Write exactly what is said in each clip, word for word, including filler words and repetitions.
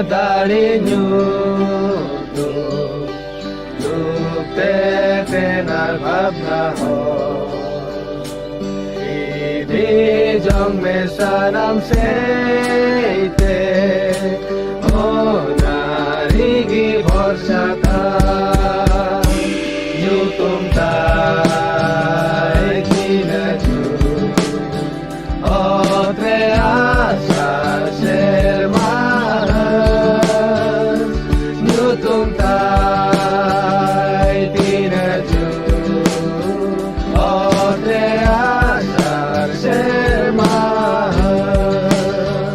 ᱫᱟᱲᱮ ᱧᱩᱛᱩᱢ ᱨᱩᱯ ᱛᱮ ᱛᱮᱱᱟᱨ ᱵᱷᱟᱵᱽᱱᱟ ᱦᱚᱸ᱾ ᱤᱫᱤ ᱡᱚᱝ ᱢᱮ ᱥᱟᱱᱟᱢ ᱥᱮᱫ ᱛᱮ, ᱚᱱᱟ ᱨᱮᱜᱮ ᱵᱷᱚᱨᱥᱟ ᱛᱟᱢ᱾ ᱧᱩᱛᱩᱢ ᱛᱟᱭ ᱛᱤᱱᱟᱹᱜ ᱡᱩᱛ, ᱚᱛ ᱨᱮ ᱟᱥᱟᱲ ᱥᱮᱨᱢᱟ ᱦᱟᱹᱥ᱾ ᱧᱩᱛᱩᱢ ᱛᱟᱭ ᱛᱤᱱᱟᱹᱜ ᱡᱩᱛ, ᱚᱛ ᱨᱮ ᱟᱥᱟᱲ ᱥᱮᱨᱢᱟ ᱦᱟᱹᱥ᱾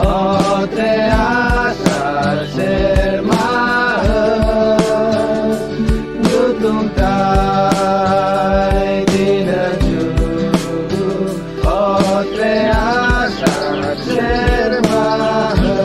ᱚᱛ ᱨᱮ ᱟᱥᱟ ᱥᱮᱨᱢᱟ ᱦᱟᱹ, ᱧᱩᱛᱩᱢ ᱛᱟᱭ ᱫᱤᱱᱟᱹᱡᱩᱜ᱾ ᱚᱛ ᱨᱮ ᱟᱥᱟ ᱥᱮᱨᱢᱟ ᱦᱟᱹ᱾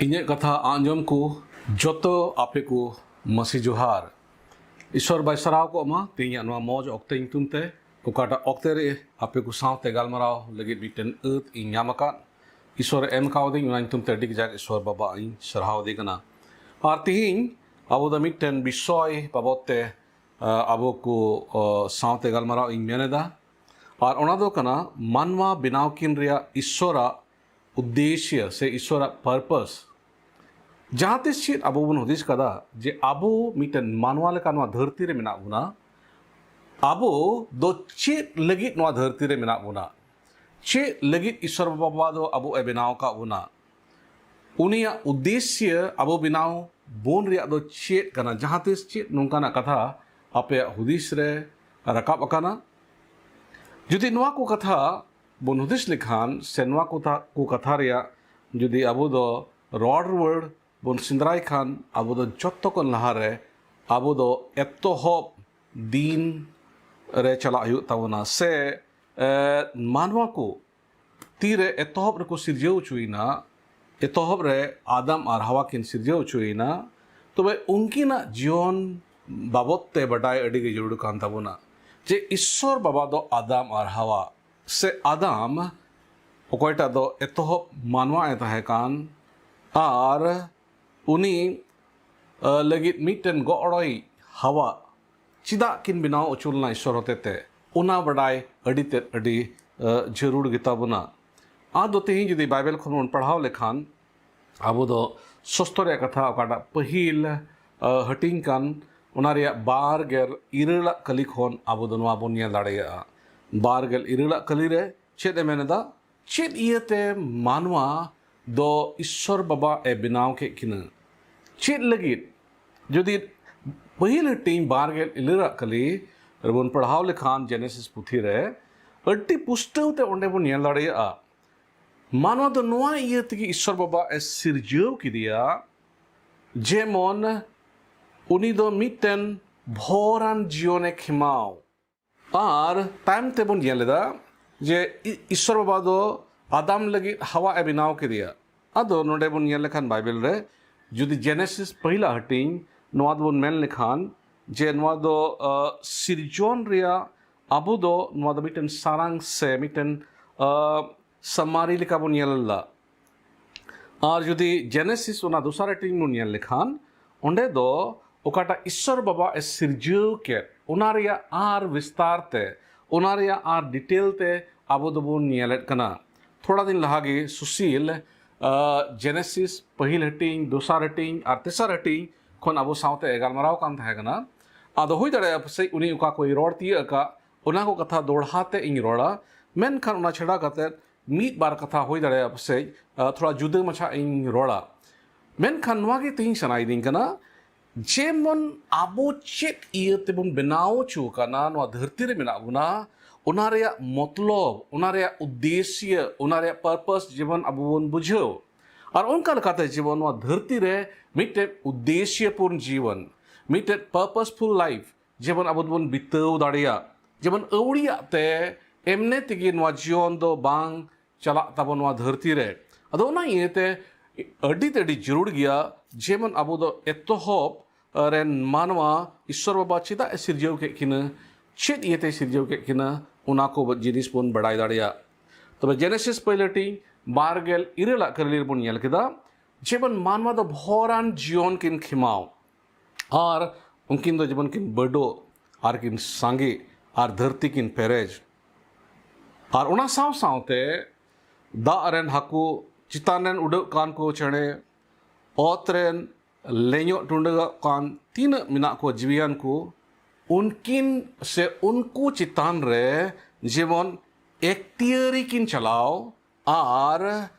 ᱤᱧᱟᱹᱜ ᱠᱟᱛᱷᱟ ᱟᱸᱡᱚᱢ ᱠᱚ ᱡᱚᱛᱚ ᱟᱯᱮ ᱠᱚ ᱢᱟᱹᱥᱤ ᱡᱚᱦᱟᱨ᱾ ᱤᱥᱚᱨ ᱵᱟᱭ ᱥᱟᱨᱦᱟᱣ ᱠᱚᱜ ᱢᱟ ᱛᱮᱦᱮᱧᱟᱜ ᱱᱚᱣᱟ ᱢᱚᱡᱽ ᱚᱠᱛᱮ ᱧᱩᱛᱩᱢ ᱛᱮ, ᱚᱠᱟᱴᱟᱜ ᱚᱠᱛᱮ ᱨᱮ ᱟᱯᱮ ᱠᱚ ᱥᱟᱶᱛᱮ ᱜᱟᱞᱢᱟᱨᱟᱣ ᱞᱟᱹᱜᱤᱫ ᱢᱤᱫᱴᱮᱱ ᱟᱹᱛ ᱤᱧ ᱧᱟᱢ ᱟᱠᱟᱫ᱾ ᱤᱥᱚᱨ ᱮ ᱮᱢ ᱠᱟᱣᱫᱤᱧ, ᱚᱱᱟ ᱧᱩᱛᱩᱢ ᱛᱮ ᱟᱹᱰᱤ ᱠᱟᱡᱟᱠ ᱤᱥᱚᱨ ᱵᱟᱵᱟ ᱤᱧ ᱥᱟᱨᱦᱟᱣ ᱫᱮ ᱠᱟᱱᱟ᱾ ᱟᱨ ᱛᱮᱦᱮᱧ ᱟᱵᱚ ᱫᱚ ᱢᱤᱫᱴᱮᱱ ᱵᱤᱥᱚᱭ ᱵᱟᱵᱚᱫ ᱛᱮ, ᱟ, ᱟᱵᱚ ᱠᱚ, ᱟ, ᱥᱟᱶᱛᱮ ᱜᱟᱞᱢᱟᱨᱟᱣ ᱤᱧ ᱢᱮᱱ ᱮᱫᱟ᱾ ᱟᱨ ᱚᱱᱟ ᱫᱚ ᱠᱟᱱᱟ ᱢᱟᱱᱣᱟ ᱵᱮᱱᱟᱣ ᱠᱤᱱ ᱨᱮᱭᱟᱜ ᱤᱥᱚᱨᱟᱜ ᱩᱫᱽᱫᱮᱥᱭᱚ ᱥᱮ ᱤᱥᱚᱨᱟᱜ purpose᱾ ᱡᱟᱦᱟᱸ ᱛᱤᱥ ᱪᱮᱫ ᱟᱵᱚ ᱵᱚᱱ ᱦᱩᱫᱤᱥ ᱠᱟᱫᱟ ᱡᱮ ᱟᱵᱚ ᱢᱤᱫᱴᱮᱱ ᱢᱟᱱᱣᱟ ᱞᱮᱠᱟ ᱱᱚᱣᱟ ᱫᱷᱟᱹᱨᱛᱤ ᱨᱮ ᱢᱮᱱᱟᱜ ᱵᱚᱱᱟ, ᱟᱵᱚ ᱫᱚ ᱪᱮᱫ ᱞᱟᱹᱜᱤᱫ ᱱᱚᱣᱟ ᱫᱷᱟᱹᱨᱛᱤ ᱨᱮ ᱢᱮᱱᱟᱜ ᱵᱚᱱᱟ? ᱪᱮᱫ ᱞᱟᱹᱜᱤᱫ ᱤᱥᱚᱨ ᱵᱟᱵᱟ ᱫᱚ ᱟᱵᱚ ᱮ ᱵᱮᱱᱟᱣ ᱟᱠᱟᱫ ᱵᱚᱱᱟ? ᱩᱱᱤᱭᱟᱜ ᱩᱫᱽᱫᱮᱥᱭᱚ ᱟᱵᱚ ᱵᱮᱱᱟᱣ ᱵᱚᱱ ᱨᱮᱭᱟᱜ ᱫᱚ ᱪᱮᱫ ᱠᱟᱱᱟ? ᱡᱟᱦᱟᱸ ᱛᱤᱥ ᱪᱮᱫ ᱱᱚᱝᱠᱟᱱᱟᱜ ᱠᱟᱛᱷᱟ ᱟᱯᱮᱭᱟᱜ ᱦᱩᱫᱤᱥ ᱨᱮ ᱨᱟᱠᱟᱵ ᱟᱠᱟᱱᱟ? ᱡᱩᱫᱤ ᱱᱚᱣᱟ ᱠᱚ ᱠᱟᱛᱷᱟ ᱵᱚᱱ ᱦᱩᱫᱤᱥ ᱞᱮᱠᱷᱟᱱ ᱥᱮ ᱱᱚᱣᱟ ᱠᱚ ᱛᱷᱟ-, ᱠᱚ ᱠᱟᱛᱷᱟ ᱨᱮᱭᱟᱜ ᱡᱩᱫᱤ ᱟᱵᱚ ᱫᱚ ᱨᱚᱲ ᱨᱩᱣᱟᱹᱲ ᱵᱚᱱ ᱥᱮᱸᱫᱽᱨᱟᱭ ᱠᱷᱟᱱ, ᱟᱵᱚ ᱫᱚ ᱡᱚᱛᱚ ᱠᱷᱚᱱ ᱞᱟᱦᱟᱨᱮ ᱟᱵᱚ ᱫᱚ ᱮᱛᱚᱦᱚᱵ ᱫᱤᱱ ᱨᱮ ᱪᱟᱞᱟᱜ ᱦᱩᱭᱩᱜ ᱛᱟᱵᱚᱱᱟ᱾ ᱥᱮ, ᱮ, ᱢᱟᱱᱣᱟ ᱠᱚ ᱛᱤᱨᱮ ᱮᱛᱚᱦᱚᱵ ᱨᱮᱠᱚ ᱥᱤᱨᱡᱟᱹᱣ ᱦᱚᱪᱚᱭᱮᱱᱟ, ᱮᱛᱚᱦᱚᱵ ᱨᱮ ᱟᱫᱟᱢ ᱟᱨ ᱦᱟᱣᱟ ᱠᱤᱱ ᱥᱤᱨᱡᱟᱹᱣ ᱦᱚᱪᱚᱭᱮᱱᱟ, ᱛᱚᱵᱮ ᱩᱱᱠᱤᱱᱟᱜ ᱡᱤᱭᱚᱱ ᱵᱟᱵᱚᱫ ᱛᱮ ᱵᱟᱰᱟᱭ ᱟᱹᱰᱤ ᱜᱮ ᱡᱟᱹᱨᱩᱲ ᱠᱟᱱ ᱛᱟᱵᱚᱱᱟ ᱡᱮ ᱤᱥᱥᱚᱨ ᱵᱟᱵᱟ ᱫᱚ ᱟᱫᱟᱢ ᱟᱨ ᱦᱟᱣᱟ, ᱥᱮ ᱟᱫᱟᱢ ᱚᱠᱚᱭᱴᱟᱜ ᱫᱚ ᱮᱛᱚᱦᱚᱵ ᱢᱟᱱᱣᱟ ᱮ ᱛᱟᱦᱮᱸ ᱠᱟᱱ, ᱟᱨ ᱩᱱᱤ, ᱟ, ᱞᱟᱹᱜᱤᱫ ᱢᱤᱫᱴᱮᱱ ᱜᱚᱲᱚᱭ ᱦᱟᱣᱟ ᱪᱮᱫᱟᱜ ᱠᱤᱱ ᱵᱮᱱᱟᱣ ᱦᱚᱪᱚ ᱞᱮᱱᱟ ᱤᱥᱥᱚᱨ ᱦᱚᱛᱮᱛᱮ, ᱚᱱᱟ ᱵᱟᱰᱟᱭ ᱟᱹᱰᱤ ᱛᱮᱫ ᱟᱹᱰᱤ, ᱟ, ᱡᱟᱹᱨᱩᱲ ᱜᱮᱛᱟ ᱵᱚᱱᱟ᱾ ᱟᱫᱚ ᱛᱮᱦᱮᱧ ᱡᱩᱫᱤ ᱵᱟᱭᱵᱮᱞ ᱠᱷᱚᱱ ᱵᱚᱱ ᱯᱟᱲᱦᱟᱣ ᱞᱮᱠᱷᱟᱱ, ᱟᱵᱚ ᱫᱚ ᱥᱚᱥᱛᱚ ᱨᱮᱭᱟᱜ ᱠᱟᱛᱷᱟ ᱚᱠᱟᱴᱟᱜ ᱯᱟᱹᱦᱤᱞ, ᱟ, ᱦᱟᱹᱴᱤᱧ ᱠᱟᱱ, ᱚᱱᱟ ᱨᱮᱭᱟᱜ ᱵᱟᱨ ᱜᱮᱞ ᱤᱨᱟᱹᱞᱟᱜ ᱠᱟᱹᱞᱤ ᱠᱷᱚᱱ ᱟᱵᱚ ᱫᱚ ᱱᱚᱣᱟ ᱵᱚᱱ ᱧᱮᱞ ᱫᱟᱲᱮᱭᱟᱜᱼᱟ᱾ ᱵᱟᱨ ᱜᱮᱞ ᱤᱨᱟᱹᱞᱟᱜ ᱠᱟᱹᱞᱤ ᱨᱮ ᱪᱮᱫ ᱮ ᱢᱮᱱ ᱮᱫᱟ? ᱪᱮᱫ ᱤᱭᱟᱹᱛᱮ ᱢᱟᱱᱣᱟ ᱫᱚ ᱤᱥᱥᱚᱨ ᱵᱟᱵᱟ ᱮ ᱵᱮᱱᱟᱣ ᱠᱮᱫ ᱠᱤᱱᱟᱹ? ᱪᱮᱫ ᱞᱟᱹᱜᱤᱫ? ᱡᱩᱫᱤ ᱯᱟᱹᱦᱤᱞ ᱦᱟᱹᱴᱤᱧ ᱵᱟᱨ ᱜᱮᱞ ᱤᱨᱟᱹᱞ ᱟᱜ ᱠᱟᱹᱞᱤ ᱨᱮᱵᱚᱱ ᱯᱟᱲᱦᱟᱣ ᱞᱮᱠᱷᱟᱱ, ᱡᱮᱱᱮᱥᱤᱥ ᱯᱩᱛᱷᱤ ᱨᱮ ᱟᱹᱰᱤ ᱯᱩᱥᱴᱟᱹᱣ ᱛᱮ ᱚᱸᱰᱮ ᱵᱚᱱ ᱧᱮᱞ ᱫᱟᱲᱮᱭᱟᱜᱼᱟ, ᱢᱟᱱᱣᱟ ᱫᱚ ᱱᱚᱣᱟ ᱤᱭᱟᱹ ᱛᱮᱜᱮ ᱤᱥᱥᱚᱨ ᱵᱟᱵᱟ ᱮ ᱥᱤᱨᱡᱟᱹᱣ ᱠᱮᱫᱮᱭᱟ, ᱡᱮᱢᱚᱱ ᱩᱱᱤ ᱫᱚ ᱢᱤᱫᱴᱮᱱ ᱵᱷᱚᱨᱟᱱ ᱡᱤᱭᱚᱱᱮ ᱠᱷᱮᱢᱟᱣ᱾ ᱟᱨ ᱛᱟᱭᱚᱢ ᱛᱮᱵᱚᱱ ᱧᱮᱞ ᱮᱫᱟ ᱡᱮ ᱤ- ᱤᱥᱥᱚᱨ ᱵᱟᱵᱟ ᱫᱚ ᱟᱫᱟᱢ ᱞᱟᱹᱜᱤᱫ ᱦᱟᱣᱟ ᱮ ᱵᱮᱱᱟᱣ ᱠᱮᱫᱮᱭᱟ᱾ ᱟᱫᱚ ᱱᱚᱰᱮ ᱵᱚᱱ ᱧᱮᱞ ᱞᱮᱠᱷᱟᱱ ᱵᱟᱭᱵᱮᱞ ᱨᱮ, ᱡᱩᱫᱤ ᱡᱮᱱᱮᱥᱤᱥ ᱯᱟᱹᱦᱤᱞᱟ ᱦᱟᱹᱴᱤᱧ ᱱᱚᱣᱟ ᱫᱚᱵᱚᱱ ᱢᱮᱱ ᱞᱮᱠᱷᱟᱱ, ᱡᱮ ᱱᱚᱣᱟ ᱫᱚ ᱟ, ᱥᱤᱨᱡᱚᱱ ᱨᱮᱭᱟᱜ, ᱟᱵᱚ ᱫᱚ ᱱᱚᱣᱟ ᱫᱚ ᱢᱤᱫᱴᱮᱱ ᱥᱟᱨᱟᱝ ᱥᱮ ᱢᱤᱫᱴᱮᱱ ᱟ, summary ᱞᱮᱠᱟ ᱵᱚᱱ ᱧᱮᱞ ᱞᱮᱫᱟ᱾ ᱟᱨ ᱡᱩᱫᱤ ᱡᱮᱱᱮᱥᱤᱥ ᱚᱱᱟ ᱫᱚᱥᱟᱨ ᱦᱟᱹᱴᱤᱧ ᱵᱚᱱ ᱧᱮᱞ ᱞᱮᱠᱷᱟᱱ, ᱚᱸᱰᱮ ᱫᱚ ᱚᱠᱟᱴᱟᱜ ᱤᱥᱥᱚᱨ ᱵᱟᱵᱟ ᱮ ᱥᱤᱨᱡᱟᱹᱣ ᱠᱮᱫ, ᱚᱱᱟ ᱨᱮᱭᱟᱜ ᱟᱨ ᱵᱤᱥᱛᱟᱨ ᱛᱮ, ᱚᱱᱟ ᱨᱮᱭᱟᱜ ᱟᱨ detail ᱛᱮ ᱟᱵᱚ ᱫᱚᱵᱚᱱ ᱧᱮᱞᱮᱫ ᱠᱟᱱᱟ᱾ ᱛᱷᱚᱲᱟ ᱫᱤᱱ ᱞᱟᱦᱟ ᱜᱮ ᱥᱩᱥᱤᱞ ᱟ, ᱡᱮᱱᱮᱥᱤᱥ ᱯᱟᱹᱦᱤᱞ ᱦᱟᱹᱴᱤᱧ, ᱫᱚᱥᱟᱨ ᱦᱟᱹᱴᱤᱧ ᱟᱨ ᱛᱮᱥᱟᱨ ᱦᱟᱹᱴᱤᱧ ᱠᱷᱚᱱ ᱟᱵᱚ ᱥᱟᱶᱛᱮ ᱮ ᱜᱟᱞᱢᱟᱨᱟᱣ ᱠᱟᱱ ᱛᱟᱦᱮᱸ ᱠᱟᱱᱟ᱾ ᱟᱫᱚ ᱦᱩᱭ ᱫᱟᱲᱮᱭᱟᱜᱼᱟ ᱯᱟᱥᱮᱡ ᱩᱱᱤ ᱚᱠᱟ ᱠᱚᱭ ᱨᱚᱲ ᱛᱤᱭᱟᱹᱜ ᱟᱠᱟᱫ, ᱚᱱᱟ ᱠᱚ ᱠᱟᱛᱷᱟ ᱫᱚᱦᱲᱟ ᱛᱮ ᱤᱧ ᱨᱚᱲᱟ᱾ ᱢᱮᱱᱠᱷᱟᱱ ᱚᱱᱟ ᱪᱷᱟᱰᱟ ᱠᱟᱛᱮ ᱢᱤᱫ ᱵᱟᱨ ᱠᱟᱛᱷᱟ ᱦᱩᱭ ᱫᱟᱲᱮᱭᱟᱜᱼᱟ ᱯᱟᱥᱮᱡ ᱟ, ᱛᱷᱚᱲᱟ ᱡᱩᱫᱟᱹ ᱢᱟᱪᱷᱟ ᱤᱧ ᱨᱚᱲᱟ᱾ ᱢᱮᱱᱠᱷᱟᱱ ᱱᱚᱣᱟ ᱜᱮ ᱛᱮᱦᱮᱧ ᱥᱟᱱᱟᱭᱤᱫᱤᱧ ᱠᱟᱱᱟ, ᱡᱮᱢᱚᱱ ᱟᱵᱚ ᱪᱮᱫ ᱤᱭᱟᱹ ᱛᱮᱵᱚᱱ ᱵᱮᱱᱟᱣ ᱦᱚᱪᱚ ᱟᱠᱟᱱᱟ, ᱱᱚᱣᱟ ᱫᱷᱟᱹᱨᱛᱤ ᱨᱮ ᱢᱮᱱᱟᱜ ᱵᱚᱱᱟ, ᱚᱱᱟ ᱨᱮᱭᱟᱜ ᱢᱚᱛᱞᱚᱵ, ᱚᱱᱟ ᱨᱮᱭᱟᱜ ᱩᱫᱽᱫᱮᱥᱭᱚ, ᱚᱱᱟ ᱨᱮᱭᱟᱜ purpose ᱡᱮᱢᱚᱱ ᱟᱵᱚ ᱵᱚᱱ ᱵᱩᱡᱷᱟᱹᱣ᱾ ᱟᱨ ᱚᱱᱠᱟ ᱞᱮᱠᱟᱛᱮ ᱡᱮᱢᱚᱱ ᱱᱚᱣᱟ ᱫᱷᱟᱹᱨᱛᱤ ᱨᱮ ᱢᱤᱫᱴᱮᱱ ᱩᱫᱽᱫᱮᱥᱭᱚ ᱯᱩᱨᱱ ᱡᱤᱵᱚᱱ, ᱢᱤᱫᱴᱮᱱ purposeful life ᱡᱮᱢᱚᱱ ᱟᱵᱚ ᱫᱚᱵᱚᱱ ᱵᱤᱛᱟᱹᱣ ᱫᱟᱲᱮᱭᱟᱜ, ᱡᱮᱢᱚᱱ ᱟᱹᱣᱲᱤᱭᱟᱜ ᱛᱮ ᱮᱢᱱᱮ ᱛᱮᱜᱮ ᱱᱚᱣᱟ ᱡᱤᱭᱚᱱ ᱫᱚ ᱵᱟᱝ ᱪᱟᱞᱟᱜ ᱛᱟᱵᱚᱱ ᱱᱚᱣᱟ ᱫᱷᱟᱹᱨᱛᱤ ᱨᱮ᱾ ᱟᱫᱚ ᱚᱱᱟ ᱤᱭᱟᱹᱛᱮ ᱟᱹᱰᱤ ᱛᱮ ᱟᱹᱰᱤ ᱡᱟᱹᱨᱩᱲ ᱜᱮᱭᱟ, ᱡᱮᱢᱚᱱ ᱟᱵᱚ ᱫᱚ ᱮᱛᱚᱦᱚᱵ ᱨᱮᱱ ᱢᱟᱱᱣᱟ ᱤᱥᱥᱚᱨ ᱵᱟᱵᱟ ᱪᱮᱫᱟᱜ ᱮ ᱥᱤᱨᱡᱟᱹᱣ ᱠᱮᱫ ᱠᱤᱱᱟᱹ, ᱪᱮᱫ ᱤᱭᱟᱹᱛᱮᱭ ᱥᱤᱨᱡᱟᱹᱣ ᱠᱮᱫ ᱠᱤᱱᱟᱹ, ᱚᱱᱟ ᱠᱚ ᱡᱤᱱᱤᱥ ᱵᱚᱱ ᱵᱟᱲᱟᱭ ᱫᱟᱲᱮᱭᱟᱜ᱾ ᱛᱚᱵᱮ ᱡᱮᱱᱮᱥᱤᱥ ᱯᱟᱹᱭᱞᱟᱹᱴᱤ ᱵᱟᱨ ᱜᱮᱞ ᱤᱨᱟᱹᱞ ᱟᱜ ᱠᱟᱹᱞᱤ ᱨᱮᱵᱚᱱ ᱧᱮᱞ ᱠᱮᱫᱟ, ᱡᱮᱢᱚᱱ ᱢᱟᱱᱣᱟ ᱫᱚ ᱵᱷᱚᱨᱟᱱ ᱡᱤᱭᱚᱱ ᱠᱤᱱ ᱠᱷᱮᱢᱟᱣ᱾ ᱟᱨ ᱩᱱᱠᱤᱱ ᱫᱚ ᱡᱮᱢᱚᱱ ᱠᱤᱱ ᱵᱟᱹᱰᱚᱜ ᱟᱨ ᱠᱤᱱ ᱥᱟᱸᱜᱮᱜ ᱟᱨ ᱫᱷᱟᱹᱨᱛᱤ ᱠᱤᱱ ᱯᱮᱨᱮᱡ᱾ ᱟᱨ ᱚᱱᱟ ᱥᱟᱶ ᱥᱟᱶᱛᱮ ᱫᱟᱜ ᱨᱮᱱ ᱦᱟᱹᱠᱩ, ᱪᱮᱛᱟᱱ ᱨᱮᱱ ᱩᱰᱟᱹᱜ ᱠᱟᱱ ᱠᱚ ᱪᱮᱬᱮ, ᱚᱛ ᱨᱮᱱ ᱞᱮᱧᱚᱜ ᱴᱩᱰᱟᱹᱜᱚᱜ ᱠᱟᱱ ᱛᱤᱱᱟᱹᱜ ᱢᱮᱱᱟᱜ ᱠᱚ ᱡᱤᱣᱤᱭᱟᱱ ᱠᱚ, ᱩᱱᱠᱤᱱ ᱥᱮ ᱩᱱᱠᱩ ᱪᱮᱛᱟᱱ ᱨᱮ ᱡᱮᱢᱚᱱ ᱮᱠᱛᱤᱭᱟᱹᱨᱤ ᱠᱤᱱ ᱪᱟᱞᱟᱣ ᱟᱨ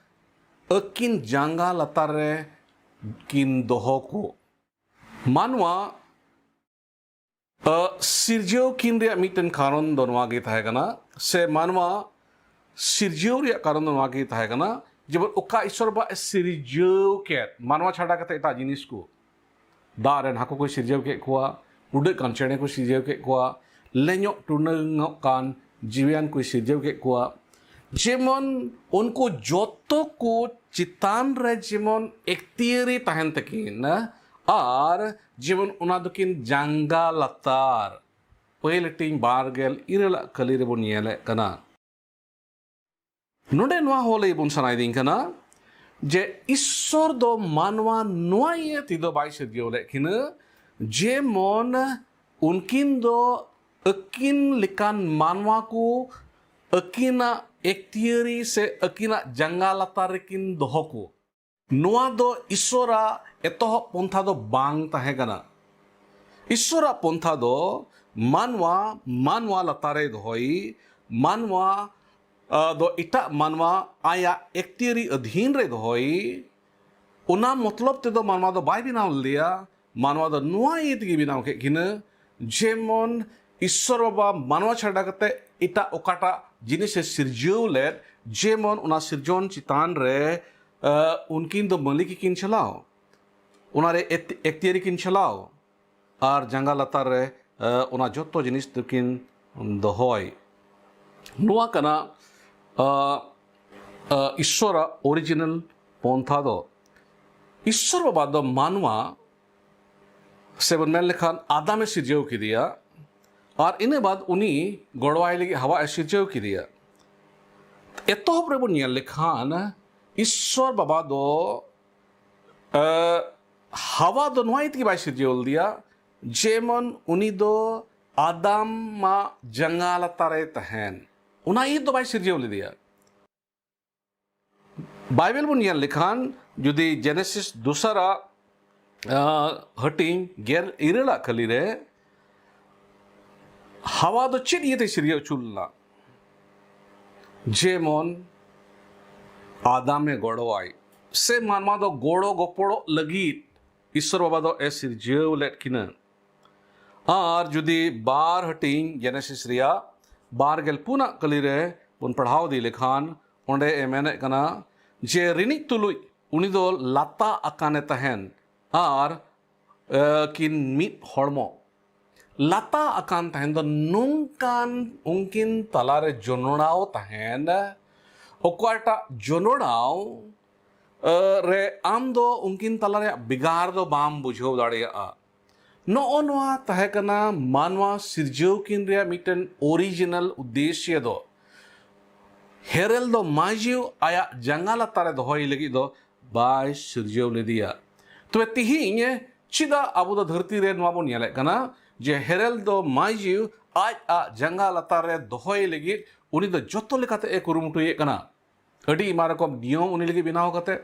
ᱟᱹᱠᱤᱱ ᱡᱟᱸᱜᱟ ᱞᱟᱛᱟᱨ ᱨᱮ ᱠᱤᱱ ᱫᱚᱦᱚ ᱠᱚ᱾ ᱢᱟᱱᱣᱟ ᱥᱤᱨᱡᱟᱹᱣ ᱠᱤᱱ ᱨᱮᱭᱟᱜ ᱢᱤᱫᱴᱮᱱ ᱠᱟᱨᱚᱱ ᱫᱚ ᱱᱚᱣᱟ ᱜᱮ ᱛᱟᱦᱮᱸ ᱠᱟᱱᱟ, ᱥᱮ ᱢᱟᱱᱣᱟ ᱥᱤᱨᱡᱟᱹᱣ ᱨᱮᱭᱟᱜ ᱠᱟᱨᱚᱱ ᱫᱚ ᱱᱚᱣᱟ ᱜᱮ ᱛᱟᱦᱮᱸ ᱠᱟᱱᱟ, ᱡᱮᱢᱚᱱ ᱚᱠᱟ ᱤᱥᱚᱨ ᱵᱟᱵᱟ ᱮ ᱥᱤᱨᱡᱟᱹᱣ ᱠᱮᱫ ᱢᱟᱱᱣᱟ ᱪᱷᱟᱰᱟ ᱠᱟᱛᱮ ᱮᱴᱟᱜ ᱡᱤᱱᱤᱥ ᱠᱚ, ᱫᱟᱜ ᱨᱮᱱ ᱦᱟᱹᱠᱩ ᱠᱚᱭ ᱥᱤᱨᱡᱟᱹᱣ ᱠᱮᱫ ᱠᱚᱣᱟ, ᱩᱰᱟᱹᱜ ᱠᱟᱱ ᱪᱮᱬᱮ ᱠᱚᱭ ᱥᱤᱨᱡᱟᱹᱣ ᱠᱮᱫ ᱠᱚᱣᱟ, ᱞᱮᱧᱚᱜ ᱴᱩᱱᱟᱹᱝᱚᱜ ᱠᱟᱱ ᱡᱤᱣᱤᱭᱟᱱ ᱠᱚᱭ ᱥᱤᱨᱡᱟᱹᱣ ᱠᱮᱫ ᱠᱚᱣᱟ, ᱡᱮᱢᱚᱱ ᱩᱱᱠᱩ ᱡᱚᱛᱚ ᱠᱚ ᱪᱮᱛᱟᱱ ᱨᱮ ᱡᱮᱢᱚᱱ ᱮᱠᱛᱤᱭᱟᱹᱨᱤ ᱛᱟᱦᱮᱱ ᱛᱟᱹᱠᱤᱱ, ᱟᱨ ᱡᱮᱢᱚᱱ ᱚᱱᱟ ᱫᱚᱠᱤᱱ ᱡᱟᱸᱜᱟ ᱞᱟᱛᱟᱨ᱾ ᱯᱟᱹᱭᱞᱟᱹᱴᱤᱧ ᱵᱟᱨ ᱜᱮᱞ ᱤᱨᱟᱹᱞᱟᱜ ᱠᱟᱹᱞᱤ ᱨᱮᱵᱚᱱ ᱧᱮᱞᱮᱫ ᱠᱟᱱᱟ᱾ ᱱᱚᱰᱮ ᱱᱚᱣᱟ ᱦᱚᱸ ᱞᱟᱹᱭ ᱵᱚᱱ ᱥᱟᱱᱟᱭᱮᱫᱤᱧ ᱠᱟᱱᱟ ᱡᱮ ᱤᱥᱥᱚᱨ ᱫᱚ ᱢᱟᱱᱣᱟ ᱱᱚᱣᱟ ᱤᱭᱟᱹ ᱛᱮᱫᱚ ᱵᱟᱭ ᱥᱤᱨᱡᱟᱹᱣ ᱞᱮᱫ ᱠᱤᱱᱟᱹ, ᱡᱮᱢᱚᱱ ᱩᱱᱠᱤᱱ ᱫᱚ ᱟᱹᱠᱤᱱ ᱞᱮᱠᱟᱱ ᱢᱟᱱᱣᱟ ᱠᱚ ᱟᱹᱠᱤᱱᱟᱜ ᱮᱠᱛᱤᱭᱟᱹᱨᱤ ᱥᱮ ᱟᱹᱠᱤᱱᱟᱜ ᱡᱟᱸᱜᱟ ᱞᱟᱛᱟᱨ ᱨᱮᱠᱤᱱ ᱫᱚᱦᱚ ᱠᱚ᱾ ᱱᱚᱣᱟ ᱫᱚ ᱤᱥᱥᱚᱨᱟᱜ ᱮᱛᱚᱦᱚᱵ ᱯᱚᱱᱛᱷᱟ ᱫᱚ ᱵᱟᱝ ᱛᱟᱦᱮᱸ ᱠᱟᱱᱟ᱾ ᱤᱥᱥᱚᱨᱟᱜ ᱯᱚᱱᱛᱷᱟ ᱫᱚ ᱢᱟᱱᱣᱟ, ᱢᱟᱱᱣᱟ ᱞᱟᱛᱟᱨ ᱨᱮ ᱫᱚᱦᱚᱭ, ᱢᱟᱱᱣᱟ ᱫᱚ ᱮᱴᱟᱜ ᱢᱟᱱᱣᱟ ᱟᱭᱟᱜ ᱮᱠᱛᱤᱭᱟᱹᱨᱤ ᱟᱹᱫᱷᱤᱱ ᱨᱮ ᱫᱚᱦᱚᱭ᱾ ᱚᱱᱟ ᱢᱚᱛᱞᱚᱵ ᱛᱮᱫᱚ ᱢᱟᱱᱣᱟ ᱫᱚ ᱵᱟᱭ ᱵᱮᱱᱟᱣ ᱞᱮᱫᱮᱭᱟ᱾ ᱢᱟᱱᱣᱟ ᱫᱚ ᱱᱚᱣᱟ ᱤᱭᱟᱹ ᱛᱮᱜᱮ ᱵᱮᱱᱟᱣ ᱠᱮᱫ ᱠᱤᱱᱟᱹ, ᱡᱮᱢᱚᱱ ᱤᱥᱥᱚᱨ ᱵᱟᱵᱟ ᱢᱟᱱᱣᱟ ᱪᱷᱟᱰᱟ ᱠᱟᱛᱮ ᱮᱴᱟᱜ ᱚᱠᱟᱴᱟᱜ ᱡᱤᱱᱤᱥᱮ ᱥᱤᱨᱡᱟᱹᱣ ᱞᱮᱫ, ᱡᱮᱢᱚᱱ ᱚᱱᱟ ᱥᱤᱨᱡᱚᱱ ᱪᱮᱛᱟᱱ ᱨᱮ ᱩᱱᱠᱤᱱ ᱫᱚ ᱢᱟᱹᱞᱤᱠ ᱠᱤᱱ ᱪᱟᱞᱟᱣ, ᱚᱱᱟᱨᱮ ᱮᱠᱛᱤᱭᱟᱹᱨᱤ ᱠᱤᱱ ᱪᱟᱞᱟᱣ, ᱟᱨ ᱡᱟᱸᱜᱟ ᱞᱟᱛᱟᱨ ᱨᱮ ᱚᱱᱟ ᱡᱚᱛᱚ ᱡᱤᱱᱤᱥ ᱫᱚᱠᱤᱱ ᱫᱚᱦᱚᱭ᱾ ᱱᱚᱣᱟ ᱠᱟᱱᱟ ᱤᱥᱥᱚᱨᱟᱜ ᱚᱨᱤᱡᱤᱱᱟᱞ ᱯᱚᱱᱛᱷᱟ ᱫᱚ᱾ ᱤᱥᱥᱚᱨ ᱵᱟᱵᱟ ᱫᱚ ᱢᱟᱱᱣᱟ, ᱥᱮᱵᱚᱱ ᱢᱮᱱ ᱞᱮᱠᱷᱟᱱ ᱟᱫᱟᱢᱮ ᱥᱤᱨᱡᱟᱹᱣ ᱠᱮᱫᱮᱭᱟ, ᱟᱨ ᱤᱱᱟᱹ ᱵᱟᱫ ᱩᱱᱤ ᱜᱚᱲᱚᱣᱟᱭ ᱞᱟᱹᱜᱤᱫ ᱦᱟᱣᱟ ᱮ ᱥᱤᱨᱡᱟᱹᱣ ᱠᱮᱫᱮᱭᱟ᱾ ᱮᱛᱚᱦᱚᱵ ᱨᱮᱵᱚᱱ ᱧᱮᱞ ᱞᱮᱠᱷᱟᱱ ᱤᱥᱥᱚᱨ ᱵᱟᱵᱟ ᱫᱚ ᱦᱟᱣᱟ ᱫᱚ ᱱᱚᱣᱟ ᱤᱭᱟᱹ ᱛᱮᱜᱮ ᱵᱟᱭ ᱥᱤᱨᱡᱟᱹᱣ ᱞᱮᱫᱮᱭᱟ, ᱡᱮᱢᱚᱱ ᱩᱱᱤ ᱫᱚ ᱟᱫᱟᱢᱟᱜ ᱡᱟᱸᱜᱟ ᱞᱟᱛᱟᱨ ᱨᱮ ᱛᱟᱦᱮᱱ, ᱚᱱᱟ ᱤᱭᱟᱹ ᱫᱚ ᱵᱟᱭ ᱥᱤᱨᱡᱟᱹᱣ ᱞᱮᱫᱮᱭᱟ᱾ ᱵᱟᱭᱵᱮᱞ ᱵᱚᱱ ᱧᱮᱞ ᱞᱮᱠᱷᱟᱱ, ᱡᱩᱫᱤ ᱡᱮᱱᱮᱥᱤᱥ ᱫᱚᱥᱟᱨᱟᱜ ᱦᱟᱹᱴᱤᱧ ᱜᱮᱞ ᱤᱨᱟᱹᱞᱟᱜ ᱠᱟᱹᱞᱤ ᱨᱮ, ᱦᱟᱣᱟ ᱫᱚ ᱪᱮᱫ ᱤᱭᱟᱹᱛᱮ ᱥᱤᱨᱡᱟᱹᱣ ᱦᱚᱪᱚ ᱞᱮᱱᱟ? ᱡᱮᱢᱚᱱ ᱟᱫᱟᱢᱮ ᱜᱚᱲᱚᱣᱟᱭ, ᱥᱮ ᱢᱟᱱᱣᱟ ᱫᱚ ᱜᱚᱲᱚ ᱜᱚᱯᱚᱲᱚᱜ ᱞᱟᱹᱜᱤᱫ ᱤᱥᱥᱚᱨ ᱵᱟᱵᱟ ᱫᱚ ᱮ ᱥᱤᱨᱡᱟᱹᱣ ᱞᱮᱫ ᱠᱤᱱᱟᱹ᱾ ᱟᱨ ᱡᱩᱫᱤ ᱵᱟᱨ ᱦᱟᱹᱴᱤᱧ ᱡᱮᱱᱮᱥᱤᱥ ᱨᱮᱭᱟᱜ ᱵᱟᱨ ᱜᱮᱞ ᱯᱩᱱᱟᱜ ᱠᱟᱹᱞᱤ ᱨᱮ ᱵᱚᱱ ᱯᱟᱲᱦᱟᱣ ᱤᱫᱤ ᱞᱮᱠᱷᱟᱱ, ᱚᱸᱰᱮ ᱮ ᱢᱮᱱᱮᱫ ᱠᱟᱱᱟ ᱡᱮ ᱨᱤᱱᱤᱡ ᱛᱩᱞᱩᱡ ᱩᱱᱤ ᱫᱚ ᱞᱟᱛᱟ ᱟᱠᱟᱱᱮ ᱛᱟᱦᱮᱱ ᱟᱨ ᱟᱹᱠᱤᱱ ᱢᱤᱫ ᱦᱚᱲᱢᱚ᱾ ᱞᱟᱛᱟ ᱟᱠᱟᱱ ᱛᱟᱦᱮᱱ ᱫᱚ ᱱᱚᱝᱠᱟᱱ ᱩᱱᱠᱤᱱ ᱛᱟᱞᱟᱨᱮ ᱡᱚᱱᱚᱲᱟᱣ ᱛᱟᱦᱮᱱ, ᱚᱠᱟᱴᱟᱜ ᱡᱚᱱᱚᱲᱟᱣ ᱨᱮ ᱟᱢ ᱫᱚ ᱩᱱᱠᱤᱱ ᱛᱟᱞᱟ ᱨᱮᱭᱟᱜ ᱵᱷᱮᱜᱟᱨ ᱫᱚ ᱵᱟᱢ ᱵᱩᱡᱷᱟᱹᱣ ᱫᱟᱲᱮᱭᱟᱜᱼᱟ᱾ ᱱᱚᱜᱼᱚ ᱱᱚᱣᱟ ᱛᱟᱦᱮᱸ ᱠᱟᱱᱟ ᱢᱟᱱᱣᱟ ᱥᱤᱨᱡᱟᱹᱣ ᱠᱤᱱ ᱨᱮᱭᱟᱜ ᱢᱤᱫᱴᱮᱱ ᱚᱨᱤᱡᱤᱱᱟᱞ ᱩᱫᱽᱫᱮᱥᱭᱚ ᱫᱚ᱾ ᱦᱮᱨᱮᱞ ᱫᱚ ᱢᱟᱹᱡᱷᱤ ᱟᱭᱟᱜ ᱡᱟᱸᱜᱟ ᱞᱟᱛᱟᱨ ᱨᱮ ᱫᱚᱦᱚᱭ ᱞᱟᱹᱜᱤᱫ ᱫᱚ ᱵᱟᱭ ᱥᱤᱨᱡᱟᱹᱣ ᱞᱮᱫᱮᱭᱟ᱾ ᱛᱚᱵᱮ ᱛᱤᱦᱤᱧ ᱪᱮᱫᱟᱜ ᱟᱵᱚ ᱫᱚ ᱫᱷᱟᱹᱨᱛᱤ ᱨᱮ ᱱᱚᱣᱟ ᱵᱚᱱ ᱧᱮᱞᱮᱫ ᱠᱟᱱᱟ ᱡᱮ ᱦᱮᱨᱮᱞ ᱫᱚ ᱢᱟᱹᱡᱷᱤ ᱟᱡ ᱟᱜ ᱡᱟᱸᱜᱟ ᱞᱟᱛᱟᱨ ᱨᱮ ᱫᱚᱦᱚᱭ ᱞᱟᱹᱜᱤᱫ ᱩᱱᱤ ᱫᱚ ᱡᱚᱛᱚ ᱞᱮᱠᱟᱛᱮ ᱮ ᱠᱩᱨᱩᱢᱩᱴᱩᱭᱮᱫ ᱠᱟᱱᱟ? ᱟᱹᱰᱤ ᱟᱭᱢᱟ ᱨᱚᱠᱚᱢ ᱱᱤᱭᱚᱢ ᱩᱱᱤ ᱞᱟᱹᱜᱤᱫ ᱵᱮᱱᱟᱣ ᱠᱟᱛᱮ᱾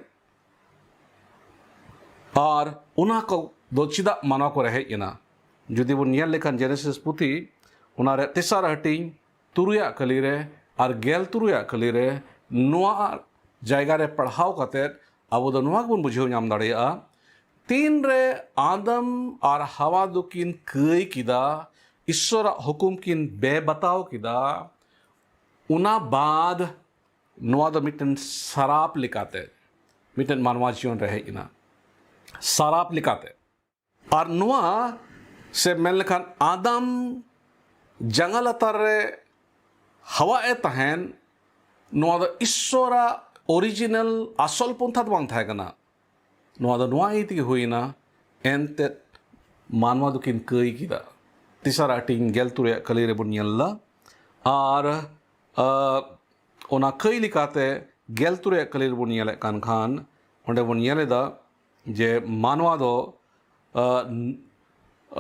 ᱟᱨ ᱚᱱᱟ ᱠᱚ ᱫᱚ ᱪᱮᱫᱟᱜ ᱢᱟᱱᱣᱟ ᱠᱚᱨᱮ ᱦᱮᱡ ᱮᱱᱟ? ᱡᱩᱫᱤ ᱵᱚᱱ ᱧᱮᱞ ᱞᱮᱠᱷᱟᱱ ᱡᱮᱱᱮᱥᱤᱥ ᱯᱩᱛᱷᱤ, ᱚᱱᱟ ᱨᱮ ᱛᱮᱥᱟᱨ ᱦᱟᱹᱴᱤᱧ ᱛᱩᱨᱩᱭᱟᱜ ᱠᱟᱹᱞᱤ ᱨᱮ ᱟᱨ ᱜᱮᱞ ᱛᱩᱨᱩᱭᱟᱜ ᱠᱟᱹᱞᱤ ᱨᱮ ᱱᱚᱣᱟ ᱡᱟᱭᱜᱟ ᱨᱮ ᱯᱟᱲᱦᱟᱣ ᱠᱟᱛᱮ ᱟᱵᱚ ᱫᱚ ᱱᱚᱣᱟ ᱜᱮᱵᱚᱱ ᱵᱩᱡᱷᱟᱹᱣ ᱧᱟᱢ ᱫᱟᱲᱮᱭᱟᱜᱼᱟ, ᱛᱤᱱᱨᱮ ᱟᱫᱟᱢ ᱟᱨ ᱦᱟᱣᱟ ᱫᱚᱠᱤᱱ ᱠᱟᱹᱭ ᱠᱮᱫᱟ, ᱤᱥᱥᱚᱨᱟᱜ ᱦᱩᱠᱩᱢ ᱠᱤᱱ ᱵᱮᱵᱟᱛᱟᱣ ᱠᱮᱫᱟ, ᱚᱱᱟ ᱵᱟᱫ ᱱᱚᱣᱟ ᱫᱚ ᱢᱤᱫᱴᱮᱱ ᱥᱟᱨᱟᱯ ᱞᱮᱠᱟᱛᱮ ᱢᱤᱫᱴᱮᱱ ᱢᱟᱱᱣᱟ ᱡᱤᱭᱚᱱ ᱨᱮ ᱦᱮᱡ ᱮᱱᱟ᱾ ᱥᱟᱨᱟᱯ ᱞᱮᱠᱟᱛᱮ᱾ ᱟᱨ ᱱᱚᱣᱟ ᱥᱮ ᱢᱮᱱ ᱞᱮᱠᱷᱟᱱ ᱟᱫᱟᱢ ᱡᱟᱸᱜᱟ ᱞᱟᱛᱟᱨ ᱨᱮ ᱦᱟᱣᱟ ᱮ ᱛᱟᱦᱮᱱ, ᱱᱚᱣᱟ ᱫᱚ ᱤᱥᱥᱚᱨᱟᱜ ᱚᱨᱤᱡᱤᱱᱟᱞ ᱟᱥᱚᱞ ᱯᱚᱱᱛᱷᱟ ᱫᱚ ᱵᱟᱝ ᱛᱟᱦᱮᱸ ᱠᱟᱱᱟ᱾ ᱱᱚᱣᱟ ᱫᱚ ᱱᱚᱣᱟ ᱤᱭᱟᱹ ᱛᱮᱜᱮ ᱦᱩᱭᱱᱟ, ᱮᱱᱛᱮᱫ ᱢᱟᱱᱣᱟ ᱫᱚᱠᱤᱱ ᱠᱟᱹᱭ ᱠᱮᱫᱟ᱾ ᱛᱮᱥᱟᱨ ᱦᱟᱹᱴᱤᱧ ᱜᱮᱞ ᱛᱩᱨᱩᱭᱟᱜ ᱠᱟᱹᱞᱤ ᱨᱮᱵᱚᱱ ᱧᱮᱞ ᱮᱫᱟ᱾ ᱟᱨ, ᱟ, ᱚᱱᱟ ᱠᱟᱹᱭ ᱞᱮᱠᱟᱛᱮ ᱜᱮᱞ ᱛᱩᱨᱩᱭᱟᱜ ᱠᱟᱹᱞᱤ ᱨᱮᱵᱚᱱ ᱧᱮᱞᱮᱫ ᱠᱟᱱ ᱠᱷᱟᱱ, ᱚᱸᱰᱮ ᱵᱚᱱ ᱧᱮᱞ ᱮᱫᱟ ᱡᱮ ᱢᱟᱱᱣᱟ ᱫᱚ, ᱟ,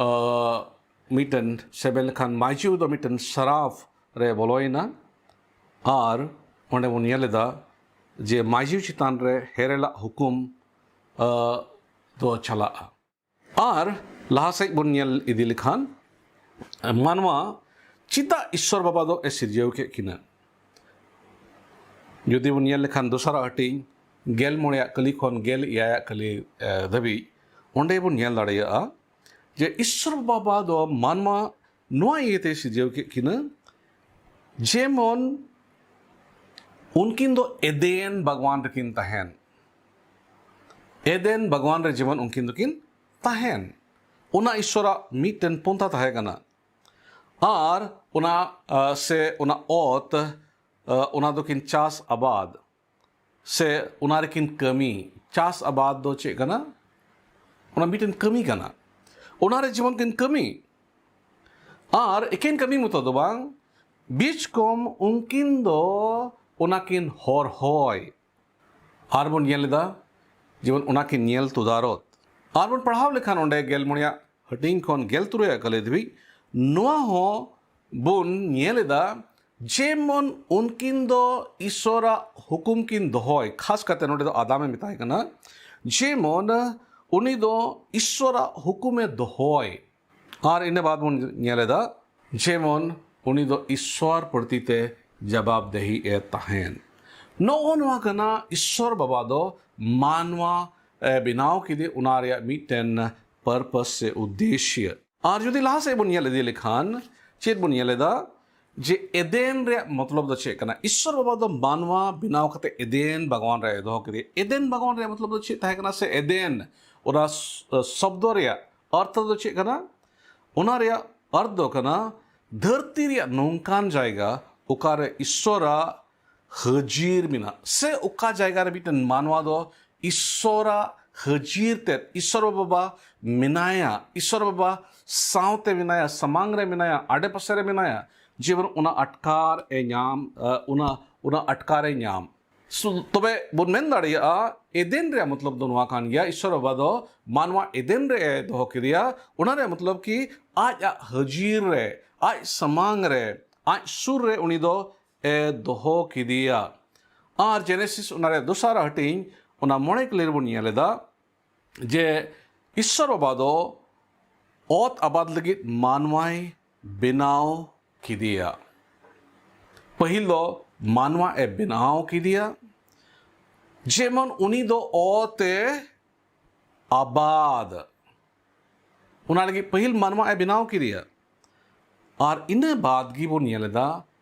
ᱟ, ᱢᱤᱫᱴᱮᱱ ᱥᱮ ᱢᱮᱱ ᱞᱮᱠᱷᱟᱱ ᱢᱟᱹᱡᱷᱤ ᱫᱚ ᱢᱤᱫᱴᱮᱱ ᱥᱟᱨᱟᱯ ᱨᱮ ᱵᱚᱞᱚᱭᱮᱱᱟ᱾ ᱟᱨ ᱚᱸᱰᱮ ᱵᱚᱱ ᱧᱮᱞ ᱮᱫᱟ ᱡᱮ ᱢᱟᱹᱡᱷᱤ ᱪᱮᱛᱟᱱ ᱨᱮ ᱦᱮᱨᱮᱞᱟᱜ ᱦᱩᱠᱩᱢ, ᱟ, ᱫᱚ ᱪᱟᱞᱟᱜᱼᱟ᱾ ᱟᱨ ᱞᱟᱦᱟ ᱥᱮᱫ ᱵᱚᱱ ᱧᱮᱞ ᱤᱫᱤ ᱞᱮᱠᱷᱟᱱ, ᱢᱟᱱᱣᱟ ᱪᱮᱫᱟᱜ ᱤᱥᱥᱚᱨ ᱵᱟᱵᱟ ᱫᱚ ᱮ ᱥᱤᱨᱡᱟᱹᱣ ᱠᱮᱫ ᱠᱤᱱᱟ? ᱡᱩᱫᱤ ᱵᱚᱱ ᱧᱮᱞ ᱞᱮᱠᱷᱟᱱ ᱫᱚᱥᱟᱨᱟᱜ ᱦᱟᱹᱴᱤᱧ ᱜᱮᱞ ᱢᱚᱬᱮᱭᱟᱜ ᱠᱟᱹᱞᱤ ᱠᱷᱚᱱ ᱜᱮᱞ ᱮᱭᱟᱭᱟᱜ ᱠᱟᱹᱞᱤ, ᱮ, ᱫᱷᱟᱹᱵᱤᱡ, ᱚᱸᱰᱮ ᱵᱚᱱ ᱧᱮᱞ ᱫᱟᱲᱮᱭᱟᱜᱼᱟ ᱡᱮ ᱤᱥᱥᱚᱨ ᱵᱟᱵᱟ ᱫᱚ ᱢᱟᱱᱣᱟ ᱱᱚᱣᱟ ᱤᱭᱟᱹᱛᱮᱭ ᱥᱤᱨᱡᱟᱹᱣ ᱠᱮᱫ ᱠᱤᱱᱟ, ᱡᱮᱢᱚᱱ ᱩᱱᱠᱤᱱ ᱫᱚ ᱮᱫᱮᱱ ᱵᱟᱜᱽᱣᱟᱱ ᱨᱮᱠᱤᱱ ᱛᱟᱦᱮᱱ᱾ ᱮᱫᱮᱱ ᱵᱟᱜᱽᱣᱟᱱ ᱨᱮ ᱡᱮᱢᱚᱱ ᱩᱱᱠᱤᱱ ᱫᱚᱠᱤᱱ ᱛᱟᱦᱮᱱ, ᱚᱱᱟ ᱤᱥᱥᱚᱨᱟᱜ ᱢᱤᱫᱴᱮᱱ ᱯᱚᱱᱛᱷᱟ ᱛᱟᱦᱮᱸ ᱠᱟᱱᱟ᱾ ᱟᱨ ᱚᱱᱟ, ᱟ, ᱥᱮ ᱚᱱᱟ ᱚᱛ, ᱟ, ᱚᱱᱟ ᱫᱚᱠᱤᱱ ᱪᱟᱥ ᱟᱵᱟᱫ, ᱥᱮ ᱚᱱᱟ ᱨᱮᱠᱤᱱ ᱠᱟᱹᱢᱤ᱾ ᱪᱟᱥ ᱟᱵᱟᱫ ᱫᱚ ᱪᱮᱫ ᱠᱟᱱᱟ? ᱚᱱᱟ ᱢᱤᱫᱴᱮᱱ ᱠᱟᱹᱢᱤ ᱠᱟᱱᱟ᱾ ᱚᱱᱟᱨᱮ ᱡᱮᱢᱚᱱ ᱠᱤᱱ ᱠᱟᱹᱢᱤ, ᱟᱨ ᱮᱠᱮᱱ ᱠᱟᱹᱢᱤ ᱢᱚᱛᱚ ᱫᱚ ᱵᱟᱝ, ᱵᱤᱪ ᱠᱚᱢ ᱩᱱᱠᱤᱱ ᱫᱚ ᱚᱱᱟ ᱠᱤᱱ ᱦᱚᱨᱦᱚᱭ᱾ ᱟᱨ ᱵᱚᱱ ᱧᱮᱞ ᱮᱫᱟ, ᱡᱮᱢᱚᱱ ᱚᱱᱟ ᱠᱤᱱ ᱧᱮᱞ ᱛᱚᱫᱟᱨᱚᱛ᱾ ᱟᱨ ᱵᱚᱱ ᱯᱟᱲᱦᱟᱣ ᱞᱮᱠᱷᱟᱱ ᱚᱸᱰᱮ ᱜᱮᱞ ᱢᱚᱬᱮᱭᱟᱜ ᱦᱟᱹᱴᱤᱧ ᱠᱷᱚᱱ ᱜᱮᱞ ᱛᱩᱨᱩᱭᱟᱜ ᱠᱟᱹᱞᱟᱹᱭ ᱫᱷᱟᱹᱵᱤᱡ, ᱱᱚᱣᱟ ᱦᱚᱸ ᱵᱚᱱ ᱧᱮᱞ ᱮᱫᱟ, ᱡᱮᱢᱚᱱ ᱩᱱᱠᱤᱱ ᱫᱚ ᱤᱥᱥᱚᱨᱟᱜ ᱦᱩᱠᱩᱢ ᱠᱤᱱ ᱫᱚᱦᱚᱭ, ᱠᱷᱟᱥ ᱠᱟᱛᱮ ᱱᱚᱰᱮ ᱫᱚ ᱟᱫᱟᱢᱮ ᱢᱮᱛᱟᱭ ᱠᱟᱱᱟ, ᱡᱮᱢᱚᱱ ᱩᱱᱤ ᱫᱚ ᱤᱥᱥᱚᱨᱟᱜ ᱦᱩᱠᱩᱢᱮ ᱫᱚᱦᱚᱭ᱾ ᱟᱨ ᱤᱱᱟᱹ ᱵᱟᱫ ᱵᱚᱱ ᱧᱮᱞ ᱮᱫᱟ, ᱡᱮᱢᱚᱱ ᱩᱱᱤ ᱫᱚ ᱤᱥᱥᱚᱨ ᱯᱨᱚᱛᱤ ᱛᱮ ᱡᱟᱵᱟᱵ ᱫᱮᱦᱤ ᱮ ᱛᱟᱦᱮᱱ᱾ ᱱᱚᱜᱼᱚ ᱱᱚᱣᱟ ᱠᱟᱱᱟ ᱤᱥᱥᱚᱨ ᱵᱟᱵᱟ ᱫᱚ ᱢᱟᱱᱣᱟ, ᱮ, ᱵᱮᱱᱟᱣ ᱠᱮᱫᱮ, ᱚᱱᱟ ᱨᱮᱭᱟᱜ ᱢᱤᱫᱴᱮᱱ ᱯᱟᱨᱯᱟᱥ ᱥᱮ ᱩᱫᱽᱫᱮᱥᱭᱚ᱾ ᱟᱨ ᱡᱩᱫᱤ ᱞᱟᱦᱟ ᱥᱮᱫ ᱵᱚᱱ ᱧᱮᱞ ᱤᱫᱤ ᱞᱮᱠᱷᱟᱱ, ᱪᱮᱫ ᱵᱚᱱ ᱧᱮᱞ ᱮᱫᱟ? ᱡᱮ ᱮᱫᱮᱱ ᱨᱮᱭᱟᱜ ᱢᱚᱛᱞᱚᱵ ᱫᱚ ᱪᱮᱫ ᱠᱟᱱᱟ? ᱤᱥᱥᱚᱨ ᱵᱟᱵᱟ ᱫᱚ ᱢᱟᱱᱣᱟ ᱵᱮᱱᱟᱣ ᱠᱟᱛᱮ ᱮᱫᱮᱱ ᱵᱟᱜᱽᱣᱟᱱ ᱨᱮ ᱫᱚᱦᱚ ᱠᱮᱫᱮᱭᱟ᱾ ᱮᱫᱮᱱ ᱵᱟᱜᱽᱣᱟᱱ ᱨᱮᱭᱟᱜ ᱢᱚᱛᱞᱚᱵ ᱫᱚ ᱪᱮᱫ ᱛᱟᱦᱮᱸ ᱠᱟᱱᱟ? ᱥᱮ ᱮᱫᱮᱱ, ᱚᱱᱟ ᱥ-, ᱥᱚᱵᱫᱚ ᱨᱮᱭᱟᱜ ᱚᱨᱛᱷᱚ ᱫᱚ ᱪᱮᱫ ᱠᱟᱱᱟ? ᱚᱱᱟ ᱨᱮᱭᱟᱜ ᱚᱨᱛᱷ ᱫᱚ ᱠᱟᱱᱟ ᱫᱷᱟᱹᱨᱛᱤ ᱨᱮᱭᱟᱜ ᱱᱚᱝᱠᱟᱱ ᱡᱟᱭᱜᱟ ᱚᱠᱟᱨᱮ ᱤᱥᱥᱚᱨᱟᱜ ᱦᱟᱹᱡᱤᱨ ᱢᱮᱱᱟᱜ, ᱥᱮ ᱚᱠᱟ ᱡᱟᱭᱜᱟ ᱨᱮ ᱢᱤᱫᱴᱮᱱ ᱢᱟᱱᱣᱟ ᱫᱚ ᱤᱥᱥᱚᱨᱟᱜ ᱦᱟᱹᱡᱤᱨ ᱛᱮ, ᱤᱥᱥᱚᱨ ᱵᱟᱵᱟ ᱢᱮᱱᱟᱭᱟ, ᱤᱥᱥᱚᱨ ᱵᱟᱵᱟ ᱥᱟᱶᱛᱮ ᱢᱮᱱᱟᱭᱟ, ᱥᱟᱢᱟᱝ ᱨᱮ ᱢᱮᱱᱟᱭᱟ, ᱟᱰᱮᱯᱟᱥᱮ ᱨᱮ ᱢᱮᱱᱟᱭᱟ, ᱡᱮᱢᱚᱱ ᱚᱱᱟ ᱟᱴᱠᱟᱨ ᱮ ᱧᱟᱢ, ᱟ, ᱚᱱᱟ, ᱚᱱᱟ ᱟᱴᱠᱟᱨ ᱮ ᱧᱟᱢ᱾ ᱥᱩ-, ᱛᱚᱵᱮ ᱵᱚᱱ ᱢᱮᱱ ᱫᱟᱲᱮᱭᱟᱜᱼᱟ, ᱮᱫᱮᱱ ᱨᱮᱭᱟᱜ ᱢᱚᱛᱞᱚᱵ ᱫᱚ ᱱᱚᱣᱟ ᱠᱟᱱ ᱜᱮᱭᱟ, ᱤᱥᱥᱚᱨ ᱵᱟᱵᱟ ᱫᱚ ᱢᱟᱱᱣᱟ ᱮᱫᱮᱱ ᱨᱮ ᱮ ᱫᱚᱦᱚ ᱠᱮᱫᱮᱭᱟ᱾ ᱚᱱᱟ ᱨᱮᱭᱟᱜ ᱢᱚᱛᱞᱚᱵ ᱠᱤ ᱟᱡ ᱟᱜ ᱦᱟᱹᱡᱤᱨ ᱨᱮ, ᱟᱡ ᱥᱟᱢᱟᱝ ᱨᱮ, ᱟᱡ ᱥᱩᱨ ᱨᱮ ᱩᱱᱤ ᱫᱚ ᱮ ᱫᱚᱦᱚ ᱠᱮᱫᱮᱭᱟ᱾ ᱟᱨ ᱡᱮᱱᱮᱥᱤᱥ ᱚᱱᱟ ᱨᱮᱭᱟᱜ ᱫᱚᱥᱟᱨ ᱦᱟᱹᱴᱤᱧ, ᱚᱱᱟ ᱢᱚᱬᱮ ᱠᱟᱹᱞᱤ ᱨᱮᱵᱚᱱ ᱧᱮᱞ ᱮᱫᱟ ᱡᱮ ᱤᱥᱥᱚᱨ ᱵᱟᱵᱟ ᱫᱚ ᱚᱛ ᱟᱵᱟᱫ ᱞᱟᱹᱜᱤᱫ ᱢᱟᱱᱣᱟᱭ ᱵᱮᱱᱟᱣ ᱠᱮᱫᱮᱭᱟ᱾ ᱯᱟᱹᱦᱤᱞ ᱫᱚ ᱢᱟᱱᱣᱟ ᱮ ᱵᱮᱱᱟᱣ ᱠᱮᱫᱮᱭᱟ, ᱡᱮᱢᱚᱱ ᱩᱱᱤ ᱫᱚ ᱚᱛ ᱮ ᱟᱵᱟᱫ, ᱚᱱᱟ ᱞᱟᱹᱜᱤᱫ ᱯᱟᱹᱦᱤᱞ ᱢᱟᱱᱣᱟ ᱮ ᱵᱮᱱᱟᱣ ᱠᱮᱫᱮᱭᱟ᱾ ᱟᱨ ᱤᱱᱟᱹ ᱵᱟᱫ ᱜᱮᱵᱚᱱ ᱧᱮᱞ ᱮᱫᱟ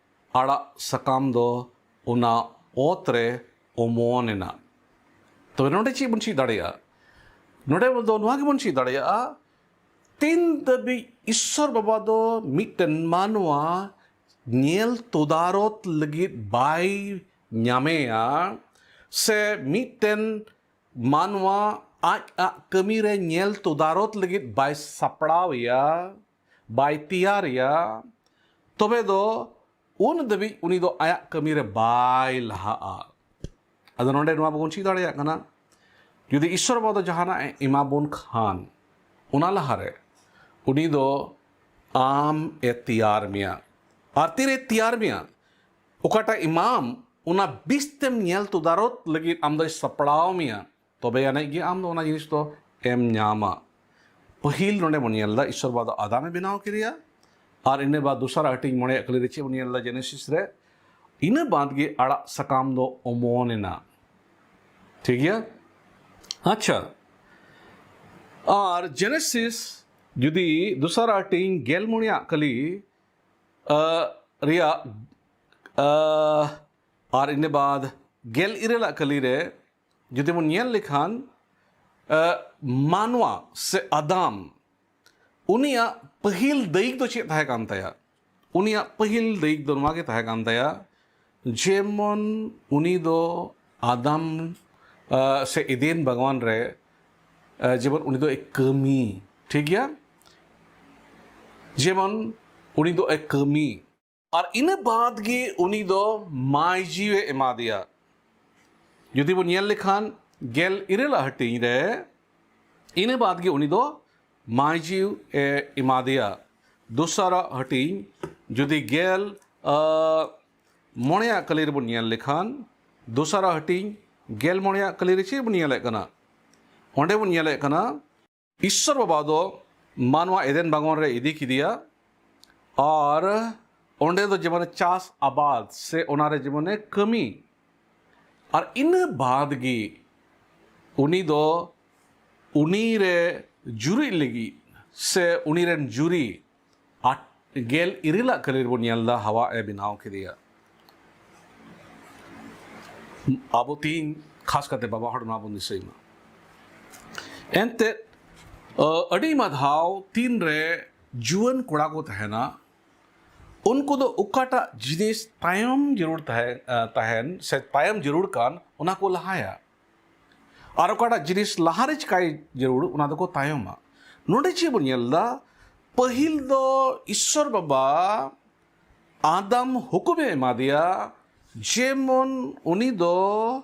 ᱟᱲᱟᱜ ᱥᱟᱠᱟᱢ ᱫᱚ ᱚᱱᱟ ᱚᱛ ᱨᱮ ᱚᱢᱚᱱ ᱮᱱᱟ᱾ ᱛᱚᱵᱮ ᱱᱚᱰᱮ ᱪᱮᱫ ᱵᱚᱱ ᱪᱮᱫ ᱫᱟᱲᱮᱭᱟᱜᱼᱟ? ᱱᱚᱰᱮ ᱫᱚ ᱱᱚᱣᱟ ᱜᱮᱵᱚᱱ ᱪᱮᱫ ᱫᱟᱲᱮᱭᱟᱜᱼᱟ, ᱛᱤᱱ ᱫᱷᱟᱹᱵᱤᱡ ᱤᱥᱥᱚᱨ ᱵᱟᱵᱟ ᱫᱚ ᱢᱤᱫᱴᱮᱱ ᱢᱟᱱᱣᱟ ᱧᱮᱞ ᱛᱚᱫᱟᱨᱚᱛ ᱞᱟᱹᱜᱤᱫ ᱵᱟᱭ ᱧᱟᱢᱮᱭᱟ, ᱥᱮ ᱢᱤᱫᱴᱮᱱ ᱢᱟᱱᱣᱟ ᱟᱡ ᱟᱜ ᱠᱟᱹᱢᱤ ᱨᱮ ᱧᱮᱞ ᱛᱚᱫᱟᱨᱚᱛ ᱞᱟᱹᱜᱤᱫ ᱵᱟᱭ ᱥᱟᱯᱲᱟᱣ ᱮᱭᱟ, ᱵᱟᱭ ᱛᱮᱭᱟᱨ ᱮᱭᱟ, ᱛᱚᱵᱮ ᱫᱚ ᱩᱱ ᱫᱷᱟᱹᱵᱤᱡ ᱩᱱᱤ ᱫᱚ ᱟᱭᱟᱜ ᱠᱟᱹᱢᱤ ᱨᱮ ᱵᱟᱭ ᱞᱟᱦᱟᱜᱼᱟ᱾ ᱟᱫᱚ ᱱᱚᱰᱮ ᱱᱚᱣᱟ ᱵᱚᱱ ᱪᱮᱫ ᱫᱟᱲᱮᱭᱟᱜ ᱠᱟᱱᱟ, ᱡᱩᱫᱤ ᱤᱥᱥᱚᱨ ᱵᱟᱵᱟ ᱫᱚ ᱡᱟᱦᱟᱱᱟᱜ ᱮ ᱮᱢᱟ ᱵᱚᱱ ᱠᱷᱟᱱ, ᱚᱱᱟ ᱞᱟᱦᱟᱨᱮ ᱩᱱᱤ ᱫᱚ ᱟᱢ ᱮ ᱛᱮᱭᱟᱨ ᱢᱮᱭᱟ᱾ ᱟᱨ ᱛᱤᱨᱮ ᱛᱮᱭᱟᱨ ᱢᱮᱭᱟ, ᱚᱠᱟᱴᱟᱜ ᱮᱢᱟᱢ, ᱚᱱᱟ ᱵᱤᱥᱛᱮᱢ ᱧᱮᱞ ᱛᱚᱫᱟᱨᱚᱛ ᱞᱟᱹᱜᱤᱫ ᱟᱢ ᱫᱚᱭ ᱥᱟᱯᱲᱟᱣ ᱢᱮᱭᱟ, ᱛᱚᱵᱮ ᱟᱹᱱᱤᱡ ᱜᱮ ᱟᱢ ᱫᱚ ᱚᱱᱟ ᱡᱤᱱᱤᱥ ᱫᱚ ᱮᱢ ᱧᱟᱢᱟ᱾ ᱯᱟᱹᱦᱤᱞ ᱱᱚᱰᱮ ᱵᱚᱱ ᱧᱮᱞ ᱮᱫᱟ, ᱤᱥᱥᱚᱨ ᱵᱟᱵᱟ ᱫᱚ ᱟᱫᱟᱢ ᱮ ᱵᱮᱱᱟᱣ ᱠᱮᱫᱮᱭᱟ, ᱟᱨ ᱤᱱᱟᱹ ᱵᱟᱫ ᱫᱚᱥᱟᱨ ᱦᱟᱹᱴᱤᱧ ᱢᱚᱬᱮᱭᱟᱜ ᱠᱟᱹᱞᱤ ᱨᱮ ᱪᱮᱫ ᱵᱚᱱ ᱧᱮᱞ ᱮᱫᱟ? ᱡᱮᱱᱮᱥᱤᱥ ᱨᱮ ᱤᱱᱟᱹ ᱵᱟᱫ ᱜᱮ ᱟᱲᱟᱜ ᱥᱟᱠᱟᱢ ᱫᱚ ᱚᱢᱚᱱ ᱮᱱᱟ᱾ ᱴᱷᱤᱠ ᱜᱮᱭᱟ? ᱟᱪᱪᱷᱟ, ᱟᱨ ᱡᱮᱱᱮᱥᱤᱥ ᱡᱩᱫᱤ ᱫᱚᱥᱟᱨ ᱦᱟᱹᱴᱤᱧ ᱜᱮᱞ ᱢᱚᱬᱮᱭᱟᱜ ᱠᱟᱹᱞᱤ, ᱟ, ᱨᱮᱭᱟᱜ, ᱟ, ᱟᱨ ᱤᱱᱟᱹ ᱵᱟᱫ ᱜᱮᱞ ᱤᱨᱟᱹᱞᱟᱜ ᱠᱟᱹᱞᱤ ᱨᱮ ᱡᱩᱫᱤ ᱵᱚᱱ ᱧᱮᱞ ᱞᱮᱠᱷᱟᱱ, ᱟ, ᱢᱟᱱᱣᱟ ᱥᱮ ᱟᱫᱟᱢ, ᱩᱱᱤᱭᱟᱜ ᱯᱟᱹᱦᱤᱞ ᱫᱟᱹᱭᱤᱠ ᱫᱚ ᱪᱮᱫ ᱛᱟᱦᱮᱸ ᱠᱟᱱ ᱛᱟᱭᱟ? ᱩᱱᱤᱭᱟᱜ ᱯᱟᱹᱦᱤᱞ ᱫᱟᱹᱭᱤᱠ ᱫᱚ ᱱᱚᱣᱟ ᱜᱮ ᱛᱟᱦᱮᱸ ᱠᱟᱱ ᱛᱟᱭᱟ, ᱡᱮᱢᱚᱱ ᱩᱱᱤ ᱫᱚ ᱟᱫᱟᱢ, ᱟ, ᱥᱮ ᱮᱫᱮᱱ ᱵᱟᱜᱽᱣᱟᱱ ᱨᱮ, ᱟ, ᱡᱮᱢᱚᱱ ᱩᱱᱤ ᱫᱚ ᱮ ᱠᱟᱹᱢᱤ, ᱴᱷᱤᱠ ᱜᱮᱭᱟ? ᱡᱮᱢᱚᱱ ᱩᱱᱤ ᱫᱚ ᱮ ᱠᱟᱹᱢᱤ᱾ ᱟᱨ ᱤᱱᱟᱹ ᱵᱟᱫ ᱜᱮ ᱩᱱᱤ ᱫᱚ ᱢᱟᱹᱭ ᱡᱤᱣᱤ ᱮ ᱮᱢᱟ ᱫᱮᱭᱟ᱾ ᱡᱩᱫᱤ ᱵᱚᱱ ᱧᱮᱞ ᱞᱮᱠᱷᱟᱱ ᱜᱮᱞ ᱤᱨᱟᱹᱞᱟᱜ ᱦᱟᱹᱴᱤᱧ ᱨᱮ, ᱤᱱᱟᱹ ᱵᱟᱫ ᱜᱮ ᱩᱱᱤ ᱫᱚ ᱢᱟᱹᱭ ᱡᱤᱣᱤ ᱮ ᱮᱢᱟ ᱫᱮᱭᱟ᱾ ᱫᱚᱥᱟᱨᱟᱜ ᱦᱟᱹᱴᱤᱧ ᱡᱩᱫᱤ ᱜᱮᱞ, ᱟ, ᱢᱚᱬᱮᱭᱟᱜ ᱠᱟᱹᱞᱤ ᱨᱮᱵᱚᱱ ᱧᱮᱞ ᱞᱮᱠᱷᱟᱱ, ᱫᱚᱥᱟᱨᱟᱜ ᱦᱟᱹᱴᱤᱧ ᱜᱮᱞ ᱢᱚᱬᱮᱭᱟᱜ ᱠᱟᱹᱞᱤ ᱨᱮ ᱪᱮᱫ ᱵᱚᱱ ᱧᱮᱞᱮᱫ ᱠᱟᱱᱟ? ᱚᱸᱰᱮ ᱵᱚᱱ ᱧᱮᱞᱮᱫ ᱠᱟᱱᱟ, ᱤᱥᱥᱚᱨ ᱵᱟᱵᱟ ᱫᱚ ᱢᱟᱱᱣᱟ ᱮᱫᱮᱱ ᱵᱟᱜᱽᱣᱟᱱ ᱨᱮ ᱤᱫᱤ ᱠᱮᱫᱮᱭᱟ, ᱟᱨ ᱚᱸᱰᱮ ᱫᱚ ᱡᱮᱢᱚᱱᱮ ᱪᱟᱥ ᱟᱵᱟᱫ ᱥᱮ ᱚᱱᱟᱨᱮ ᱡᱮᱢᱚᱱᱮ ᱠᱟᱹᱢᱤ, ᱟᱨ ᱤᱱᱟᱹ ᱵᱟᱫ ᱜᱮ ᱩᱱᱤ ᱫᱚ ᱩᱱᱤ ᱨᱮ ᱡᱩᱨᱤᱜ ᱞᱟᱹᱜᱤᱫ ᱥᱮ ᱩᱱᱤ ᱨᱮᱱ ᱡᱩᱨᱤ ᱟᱴ ᱜᱮᱞ ᱤᱨᱟᱹᱞᱟᱜ ᱠᱟᱹᱞᱤ ᱨᱮᱵᱚᱱ ᱧᱮᱞ ᱮᱫᱟ, ᱦᱟᱣᱟ ᱮ ᱵᱮᱱᱟᱣ ᱠᱮᱫᱮᱭᱟ᱾ ᱟᱵᱚ ᱛᱤᱦᱤᱧ ᱠᱷᱟᱥ ᱠᱟᱛᱮ ᱵᱟᱵᱟ ᱦᱚᱲ ᱱᱚᱣᱟ ᱵᱚᱱ ᱫᱤᱥᱟᱹᱭ ᱢᱟ᱾ ᱮᱱᱛᱮᱫ, ᱟᱹᱰᱤ ᱟᱭᱢᱟ ᱫᱷᱟᱣ ᱛᱤᱱᱨᱮ ᱡᱩᱣᱟᱹᱱ ᱠᱚᱲᱟ ᱠᱚ ᱛᱟᱦᱮᱱᱟ, ᱩᱱᱠᱩ ᱫᱚ ᱚᱠᱟᱴᱟᱜ ᱡᱤᱱᱤᱥ ᱛᱟᱭᱚᱢ ᱡᱟᱹᱨᱩᱲ ᱛᱟᱦᱮᱸ ᱛᱟᱦᱮᱱ ᱥᱮ ᱛᱟᱭᱚᱢ ᱡᱟᱹᱨᱩᱲ ᱠᱟᱱ, ᱚᱱᱟ ᱠᱚ ᱞᱟᱦᱟᱭᱟ᱾ ᱟᱨ ᱚᱠᱟᱴᱟᱜ ᱡᱤᱱᱤᱥ ᱞᱟᱦᱟᱨᱮ ᱪᱤᱠᱟᱭ ᱡᱟᱹᱨᱩᱲ, ᱚᱱᱟ ᱫᱚᱠᱚ ᱛᱟᱭᱚᱢᱟ᱾ ᱱᱚᱰᱮ ᱪᱮᱫ ᱵᱚᱱ ᱧᱮᱞ ᱮᱫᱟ? ᱯᱟᱹᱦᱤᱞ ᱫᱚ ᱤᱥᱥᱚᱨ ᱵᱟᱵᱟ ᱟᱫᱟᱢ ᱦᱩᱠᱩᱢᱮ ᱮᱢᱟᱫᱮᱭᱟ, ᱡᱮᱢᱚᱱ ᱩᱱᱤ ᱫᱚ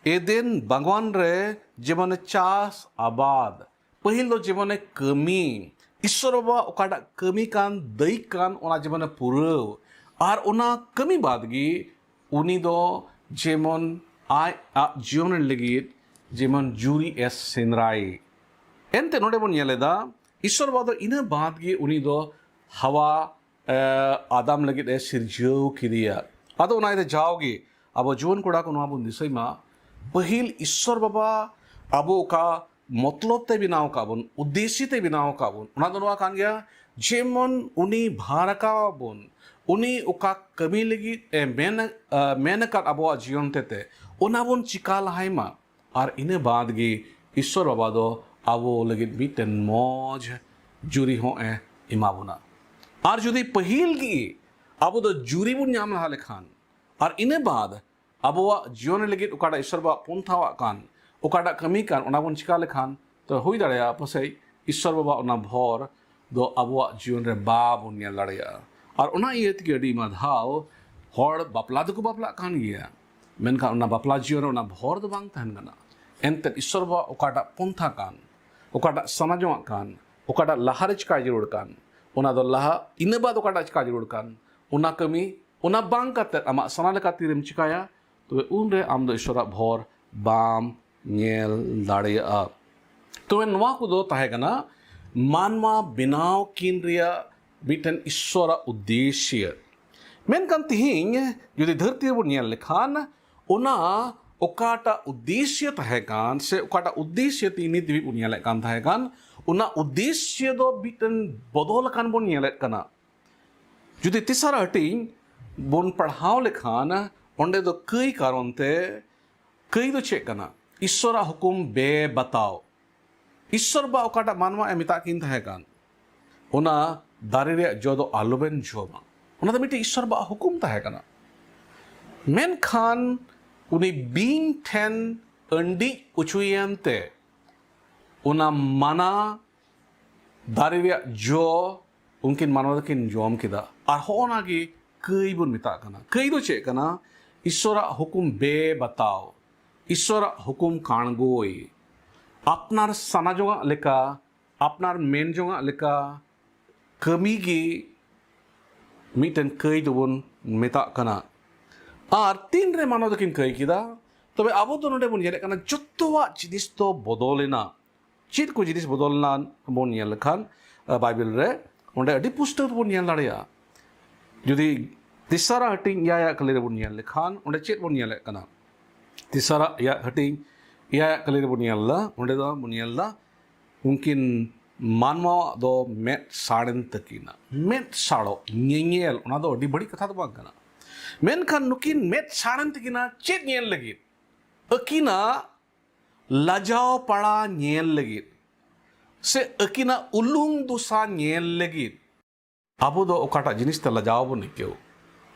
ᱮᱫᱮᱱ ᱵᱟᱜᱽᱣᱟᱱ ᱨᱮ ᱡᱮᱢᱚᱱᱮ ᱪᱟᱥ ᱟᱵᱟᱫ, ᱯᱟᱹᱦᱤᱞ ᱫᱚ ᱡᱮᱢᱚᱱᱮ ᱠᱟᱹᱢᱤ, ᱤᱥᱥᱚᱨ ᱵᱟᱵᱟ ᱚᱠᱟᱴᱟᱜ ᱠᱟᱹᱢᱤ ᱠᱟᱱ, ᱫᱟᱹᱭᱤᱠ ᱠᱟᱱ, ᱚᱱᱟ ᱡᱮᱢᱚᱱᱮ ᱯᱩᱨᱟᱹᱣ, ᱟᱨ ᱚᱱᱟ ᱠᱟᱹᱢᱤ ᱵᱟᱫᱽ ᱜᱮ ᱩᱱᱤ ᱫᱚ ᱡᱮᱢᱚᱱ ᱟᱡ ᱟᱜ ᱡᱤᱭᱚᱱ ᱞᱟᱹᱜᱤᱫ ᱡᱮᱢᱚᱱ ᱡᱩᱨᱤ ᱮ ᱥᱮᱸᱫᱽᱨᱟᱭ᱾ ᱮᱱᱛᱮ ᱱᱚᱰᱮ ᱵᱚᱱ ᱧᱮᱞ ᱮᱫᱟ, ᱤᱥᱥᱚᱨ ᱵᱟᱵᱟ ᱫᱚ ᱤᱱᱟᱹ ᱵᱟᱫᱽ ᱜᱮ ᱩᱱᱤ ᱫᱚ ᱦᱟᱣᱟ ᱮ, ᱟᱫᱟᱢ ᱞᱟᱹᱜᱤᱫ ᱮ ᱥᱤᱨᱡᱟᱹᱣ ᱠᱮᱫᱮᱭᱟ᱾ ᱟᱫᱚ ᱚᱱᱟ ᱤᱭᱟᱹᱛᱮ ᱡᱟᱣᱜᱮ ᱟᱵᱚ ᱡᱩᱣᱟᱹᱱ ᱠᱚᱲᱟ ᱠᱚ ᱱᱚᱣᱟ ᱵᱚᱱ ᱫᱤᱥᱟᱹᱭ ᱢᱟ, ᱯᱟᱹᱦᱤᱞ ᱤᱥᱥᱚᱨ ᱵᱟᱵᱟ ᱟᱵᱚ ᱚᱠᱟ ᱢᱚᱛᱞᱚᱵ ᱛᱮ ᱵᱮᱱᱟᱣ ᱟᱠᱟᱫ ᱵᱚᱱ, ᱩᱫᱽᱫᱮᱥᱥᱚ ᱛᱮ ᱵᱮᱱᱟᱣ ᱟᱠᱟᱫ ᱵᱚᱱ, ᱚᱱᱟ ᱫᱚ ᱱᱚᱣᱟ ᱠᱟᱱ ᱜᱮᱭᱟ, ᱡᱮᱢᱚᱱ ᱩᱱᱤ ᱵᱷᱟᱨ ᱟᱠᱟᱣ ᱵᱚᱱ, ᱩᱱᱤ ᱚᱠᱟ ᱠᱟᱹᱢᱤ ᱞᱟᱹᱜᱤᱫ ᱮ ᱢᱮᱱ, ᱮ, ᱢᱮᱱ ᱟᱠᱟᱫ ᱟᱵᱚᱣᱟᱜ ᱡᱤᱭᱚᱱ ᱛᱮ, ᱛᱮ, ᱚᱱᱟ ᱵᱚᱱ ᱪᱤᱠᱟ ᱞᱟᱦᱟᱭ ᱢᱟ᱾ ᱟᱨ ᱤᱱᱟᱹ ᱵᱟᱫᱽ ᱜᱮ ᱤᱥᱥᱚᱨ ᱵᱟᱵᱟ ᱫᱚ ᱟᱵᱚ ᱞᱟᱹᱜᱤᱫ ᱢᱤᱫᱴᱮᱱ ᱢᱚᱡᱽ ᱡᱩᱨᱤ ᱦᱚᱸ ᱮ ᱮᱢᱟ ᱵᱚᱱᱟ᱾ ᱟᱨ ᱡᱩᱫᱤ ᱯᱟᱹᱦᱤᱞ ᱜᱮ ᱟᱵᱚ ᱫᱚ ᱡᱩᱨᱤ ᱵᱚᱱ ᱧᱟᱢ ᱞᱟᱦᱟ ᱞᱮᱠᱷᱟᱱ, ᱟᱨ ᱤᱱᱟᱹ ᱵᱟᱫᱽ ᱟᱵᱚᱣᱟᱜ ᱡᱤᱭᱚᱱ ᱞᱟᱹᱜᱤᱫ ᱚᱠᱟᱴᱟᱜ ᱤᱥᱥᱚᱨ ᱵᱟᱵᱟ ᱯᱚᱱᱛᱷᱟᱣᱟᱜ ᱠᱟᱱ, ᱚᱠᱟᱴᱟᱜ ᱠᱟᱹᱢᱤ ᱠᱟᱱ, ᱚᱱᱟ ᱵᱚᱱ ᱪᱤᱠᱟ ᱞᱮᱠᱷᱟᱱ, ᱛᱚ ᱦᱩᱭ ᱫᱟᱲᱮᱭᱟᱜᱼᱟ ᱯᱟᱥᱮᱡ ᱤᱥᱥᱚᱨ ᱵᱟᱵᱟ ᱚᱱᱟ ᱵᱷᱚᱨ ᱫᱚ ᱟᱵᱚᱣᱟᱜ ᱡᱤᱭᱚᱱ ᱨᱮ ᱵᱟᱵᱚᱱ ᱧᱮᱞ ᱫᱟᱲᱮᱭᱟᱜᱼᱟ᱾ ᱟᱨ ᱚᱱᱟ ᱤᱭᱟᱹ ᱛᱮᱜᱮ ᱟᱹᱰᱤ ᱟᱭᱢᱟ ᱫᱷᱟᱣ ᱦᱚᱲ ᱵᱟᱯᱞᱟ ᱫᱚᱠᱚ ᱵᱟᱯᱞᱟᱜ ᱠᱟᱱ ᱜᱮᱭᱟ, ᱢᱮᱱᱠᱷᱟᱱ ᱚᱱᱟ ᱵᱟᱯᱞᱟ ᱡᱤᱭᱚᱱ ᱨᱮ ᱚᱱᱟ ᱵᱷᱚᱨ ᱫᱚ ᱵᱟᱝ ᱛᱟᱦᱮᱱ ᱠᱟᱱᱟ᱾ ᱮᱱᱛᱮᱫ ᱤᱥᱥᱚᱨ ᱵᱟᱵᱟ ᱚᱠᱟᱴᱟᱜ ᱯᱚᱱᱛᱷᱟ ᱠᱟᱱ, ᱚᱠᱟᱴᱟᱜ ᱥᱟᱱᱟ ᱡᱚᱝᱟᱜ ᱠᱟᱱ, ᱚᱠᱟᱴᱟᱜ ᱞᱟᱦᱟᱨᱮ ᱪᱤᱠᱟ ᱡᱟᱹᱨᱩᱲ ᱠᱟᱱ, ᱚᱱᱟ ᱫᱚ ᱞᱟᱦᱟ, ᱤᱱᱟᱹ ᱵᱟᱫᱽ ᱚᱠᱟᱴᱟᱜ ᱪᱤᱠᱟ ᱡᱟᱹᱨᱩᱲ ᱠᱟᱱ, ᱚᱱᱟ ᱠᱟᱹᱢᱤ, ᱚᱱᱟ ᱵᱟᱝ ᱠᱟᱛᱮᱫ ᱟᱢᱟᱜ ᱥᱟᱱᱟ ᱞᱮᱠᱟ ᱛᱤᱨᱮᱢ ᱪᱤᱠᱟᱭᱟ, ᱛᱚᱵᱮ ᱩᱱᱨᱮ ᱟᱢ ᱫᱚ ᱤᱥᱥᱚᱨᱟᱜ ᱵᱷᱚᱨ ᱵᱟᱢ ᱧᱮᱞ ᱫᱟᱲᱮᱭᱟᱜᱼᱟ᱾ ᱛᱚᱵᱮ ᱱᱚᱣᱟ ᱠᱚᱫᱚ ᱛᱟᱦᱮᱸ ᱠᱟᱱᱟ ᱢᱟᱱᱣᱟ ᱵᱮᱱᱟᱣ ᱠᱤᱱ ᱨᱮᱭᱟᱜ ᱢᱤᱫᱴᱮᱱ ᱤᱥᱥᱚᱨᱟᱜ ᱩᱫᱽᱫᱮᱥᱭᱚ᱾ ᱢᱮᱱᱠᱷᱟᱱ ᱛᱤᱦᱤᱧ ᱡᱩᱫᱤ ᱫᱷᱟᱹᱨᱛᱤ ᱨᱮᱵᱚᱱ ᱧᱮᱞ ᱞᱮᱠᱷᱟᱱ, ᱚᱱᱟ ᱚᱠᱟᱴᱟᱜ ᱩᱫᱽᱫᱮᱥᱭᱚ ᱛᱟᱦᱮᱸ ᱠᱟᱱ ᱥᱮ ᱚᱠᱟᱴᱟᱜ ᱩᱫᱽᱫᱮᱥᱭᱚ ᱛᱮ ᱱᱤᱛ ᱫᱷᱟᱹᱵᱤᱡ ᱵᱚᱱ ᱧᱮᱞᱮᱫ ᱠᱟᱱ ᱛᱟᱦᱮᱸ ᱠᱟᱱ, ᱚᱱᱟ ᱩᱫᱽᱫᱮᱥᱭᱚ ᱫᱚ ᱢᱤᱫᱴᱮᱱ ᱵᱚᱫᱚᱞ ᱟᱠᱟᱱ ᱵᱚᱱ ᱧᱮᱞᱮᱫ ᱠᱟᱱᱟ᱾ ᱡᱩᱫᱤ ᱛᱮᱥᱟᱨ ᱦᱟᱹᱴᱤᱧ ᱵᱚᱱ ᱯᱟᱲᱦᱟᱣ ᱞᱮᱠᱷᱟᱱ, ᱚᱸᱰᱮ ᱫᱚ ᱠᱟᱹᱭ ᱠᱟᱨᱚᱱ ᱛᱮ ᱠᱟᱹᱭ ᱫᱚ ᱪᱮᱫ ᱠᱟᱱᱟ? ᱤᱥᱥᱚᱨᱟᱜ ᱦᱩᱠᱩᱢ ᱵᱮ ᱵᱟᱛᱟᱣ᱾ ᱤᱥᱥᱚᱨ ᱵᱟ ᱚᱠᱟᱴᱟᱜ ᱢᱟᱱᱣᱟ ᱮ ᱢᱮᱛᱟᱜ ᱠᱤᱱ ᱛᱟᱦᱮᱸ ᱠᱟᱱ, ᱚᱱᱟ ᱫᱟᱨᱮ ᱨᱮᱭᱟᱜ ᱡᱚ ᱫᱚ ᱟᱞᱚᱵᱮᱱ ᱡᱚᱢᱟ, ᱚᱱᱟ ᱫᱚ ᱢᱤᱫᱴᱤᱡ ᱤᱥᱥᱚᱨ ᱵᱟ ᱦᱩᱠᱩᱢ ᱛᱟᱦᱮᱸ ᱠᱟᱱᱟ᱾ ᱢᱮᱱᱠᱷᱟᱱ ᱩᱱᱤ ᱵᱤᱧ ᱴᱷᱮᱱ ᱟᱹᱱᱰᱤᱡ ᱚᱪᱚᱭᱮᱱ ᱛᱮ ᱚᱱᱟ ᱢᱟᱱᱟ ᱫᱟᱨᱮ ᱨᱮᱭᱟᱜ ᱡᱚ ᱩᱱᱠᱤᱱ ᱢᱟᱱᱣᱟ ᱫᱚᱠᱤᱱ ᱡᱚᱢ ᱠᱮᱫᱟ᱾ ᱟᱨ ᱦᱚᱸᱜᱼᱚ ᱱᱟ ᱜᱮ ᱠᱟᱹᱭ ᱵᱚᱱ ᱢᱮᱛᱟᱜ ᱠᱟᱱᱟ᱾ ᱠᱟᱹᱭ ᱫᱚ ᱪᱮᱫ ᱠᱟᱱᱟ? ᱤᱥᱥᱚᱨᱟᱜ ᱦᱩᱠᱩᱢ ᱵᱮ ᱵᱟᱛᱟᱣ, ᱤᱥᱥᱚᱨᱟᱜ ᱦᱩᱠᱩᱢ ᱠᱟᱬᱜᱚᱭ, ᱟᱯᱱᱟᱨ ᱥᱟᱱᱟ ᱡᱚᱝᱟᱜ ᱞᱮᱠᱟ, ᱟᱯᱱᱟᱨ ᱢᱮᱱ ᱡᱚᱝᱟᱜ ᱞᱮᱠᱟ ᱠᱟᱹᱢᱤ ᱜᱮ ᱢᱤᱫᱴᱮᱱ ᱠᱟᱹᱭ ᱫᱚᱵᱚᱱ ᱢᱮᱛᱟᱜ ᱠᱟᱱᱟ᱾ ᱟᱨ ᱛᱤᱱᱨᱮ ᱢᱟᱱᱣᱟ ᱫᱚᱠᱤᱱ ᱠᱟᱹᱭ ᱠᱮᱫᱟ, ᱛᱚᱵᱮ ᱟᱵᱚ ᱫᱚ ᱱᱚᱰᱮ ᱵᱚᱱ ᱧᱮᱞᱮᱫ ᱠᱟᱱᱟ ᱡᱚᱛᱚᱣᱟᱜ ᱡᱤᱱᱤᱥ ᱫᱚ ᱵᱚᱫᱚᱞᱮᱱᱟ᱾ ᱪᱮᱫ ᱠᱚ ᱡᱤᱱᱤᱥ ᱵᱚᱫᱚᱞ ᱞᱮᱱᱟ ᱵᱚᱱ ᱧᱮᱞ ᱞᱮᱠᱷᱟᱱ, ᱟᱸ, ᱵᱟᱭᱵᱮᱞ ᱨᱮ ᱚᱸᱰᱮ ᱟᱹᱰᱤ ᱯᱩᱥᱴᱟᱹᱣ ᱛᱮᱵᱚᱱ ᱧᱮᱞ ᱫᱟᱲᱮᱭᱟᱜᱼᱟ᱾ ᱡᱩᱫᱤ ᱛᱮᱥᱟᱨᱟ ᱦᱟᱹᱴᱤᱧ ᱮᱭᱟᱭᱟᱜ ᱠᱟᱹᱞᱤ ᱨᱮᱵᱚᱱ ᱧᱮᱞ ᱞᱮᱠᱷᱟᱱ, ᱚᱸᱰᱮ ᱪᱮᱫ ᱵᱚᱱ ᱧᱮᱞᱮᱫ ᱠᱟᱱᱟ? ᱛᱮᱥᱟᱨᱟ ᱮᱭᱟᱭ ᱦᱟᱹᱴᱤᱧ ᱮᱭᱟᱭᱟᱜ ᱠᱟᱹᱞᱤ ᱨᱮᱵᱚᱱ ᱧᱮᱞ ᱮᱫᱟ, ᱚᱸᱰᱮ ᱫᱚ ᱵᱚᱱ ᱧᱮᱞ ᱮᱫᱟ ᱩᱱᱠᱤᱱ ᱢᱟᱱᱣᱟᱣᱟᱜ ᱫᱚ ᱢᱮᱫ ᱥᱟᱲᱮᱱ ᱛᱟᱹᱠᱤᱱᱟ᱾ ᱢᱮᱫ ᱥᱟᱲᱚᱜ, ᱧᱮᱧᱮᱞ, ᱚᱱᱟ ᱫᱚ ᱟᱹᱰᱤ ᱵᱟᱹᱲᱤᱡ ᱠᱟᱛᱷᱟ ᱫᱚ ᱵᱟᱝ ᱠᱟᱱᱟ᱾ ᱢᱮᱱᱠᱷᱟᱱ ᱱᱩᱠᱤᱱ ᱢᱮᱫ ᱥᱟᱲᱮᱱ ᱛᱟᱹᱠᱤᱱᱟ ᱪᱮᱫ ᱧᱮᱞ ᱞᱟᱹᱜᱤᱫ? ᱟᱹᱠᱤᱱᱟᱜ ᱞᱟᱡᱟᱣ ᱯᱟᱲᱟ ᱧᱮᱞ ᱞᱟᱹᱜᱤᱫ, ᱥᱮ ᱟᱹᱠᱤᱱᱟᱜ ᱩᱞᱩᱝ ᱫᱚᱥᱟ ᱧᱮᱞ ᱞᱟᱹᱜᱤᱫ᱾ ᱟᱵᱚ ᱫᱚ ᱚᱠᱟᱴᱟᱜ ᱡᱤᱱᱤᱥ ᱛᱮ ᱞᱟᱡᱟᱣ ᱵᱚᱱ ᱟᱹᱭᱠᱟᱹᱣ,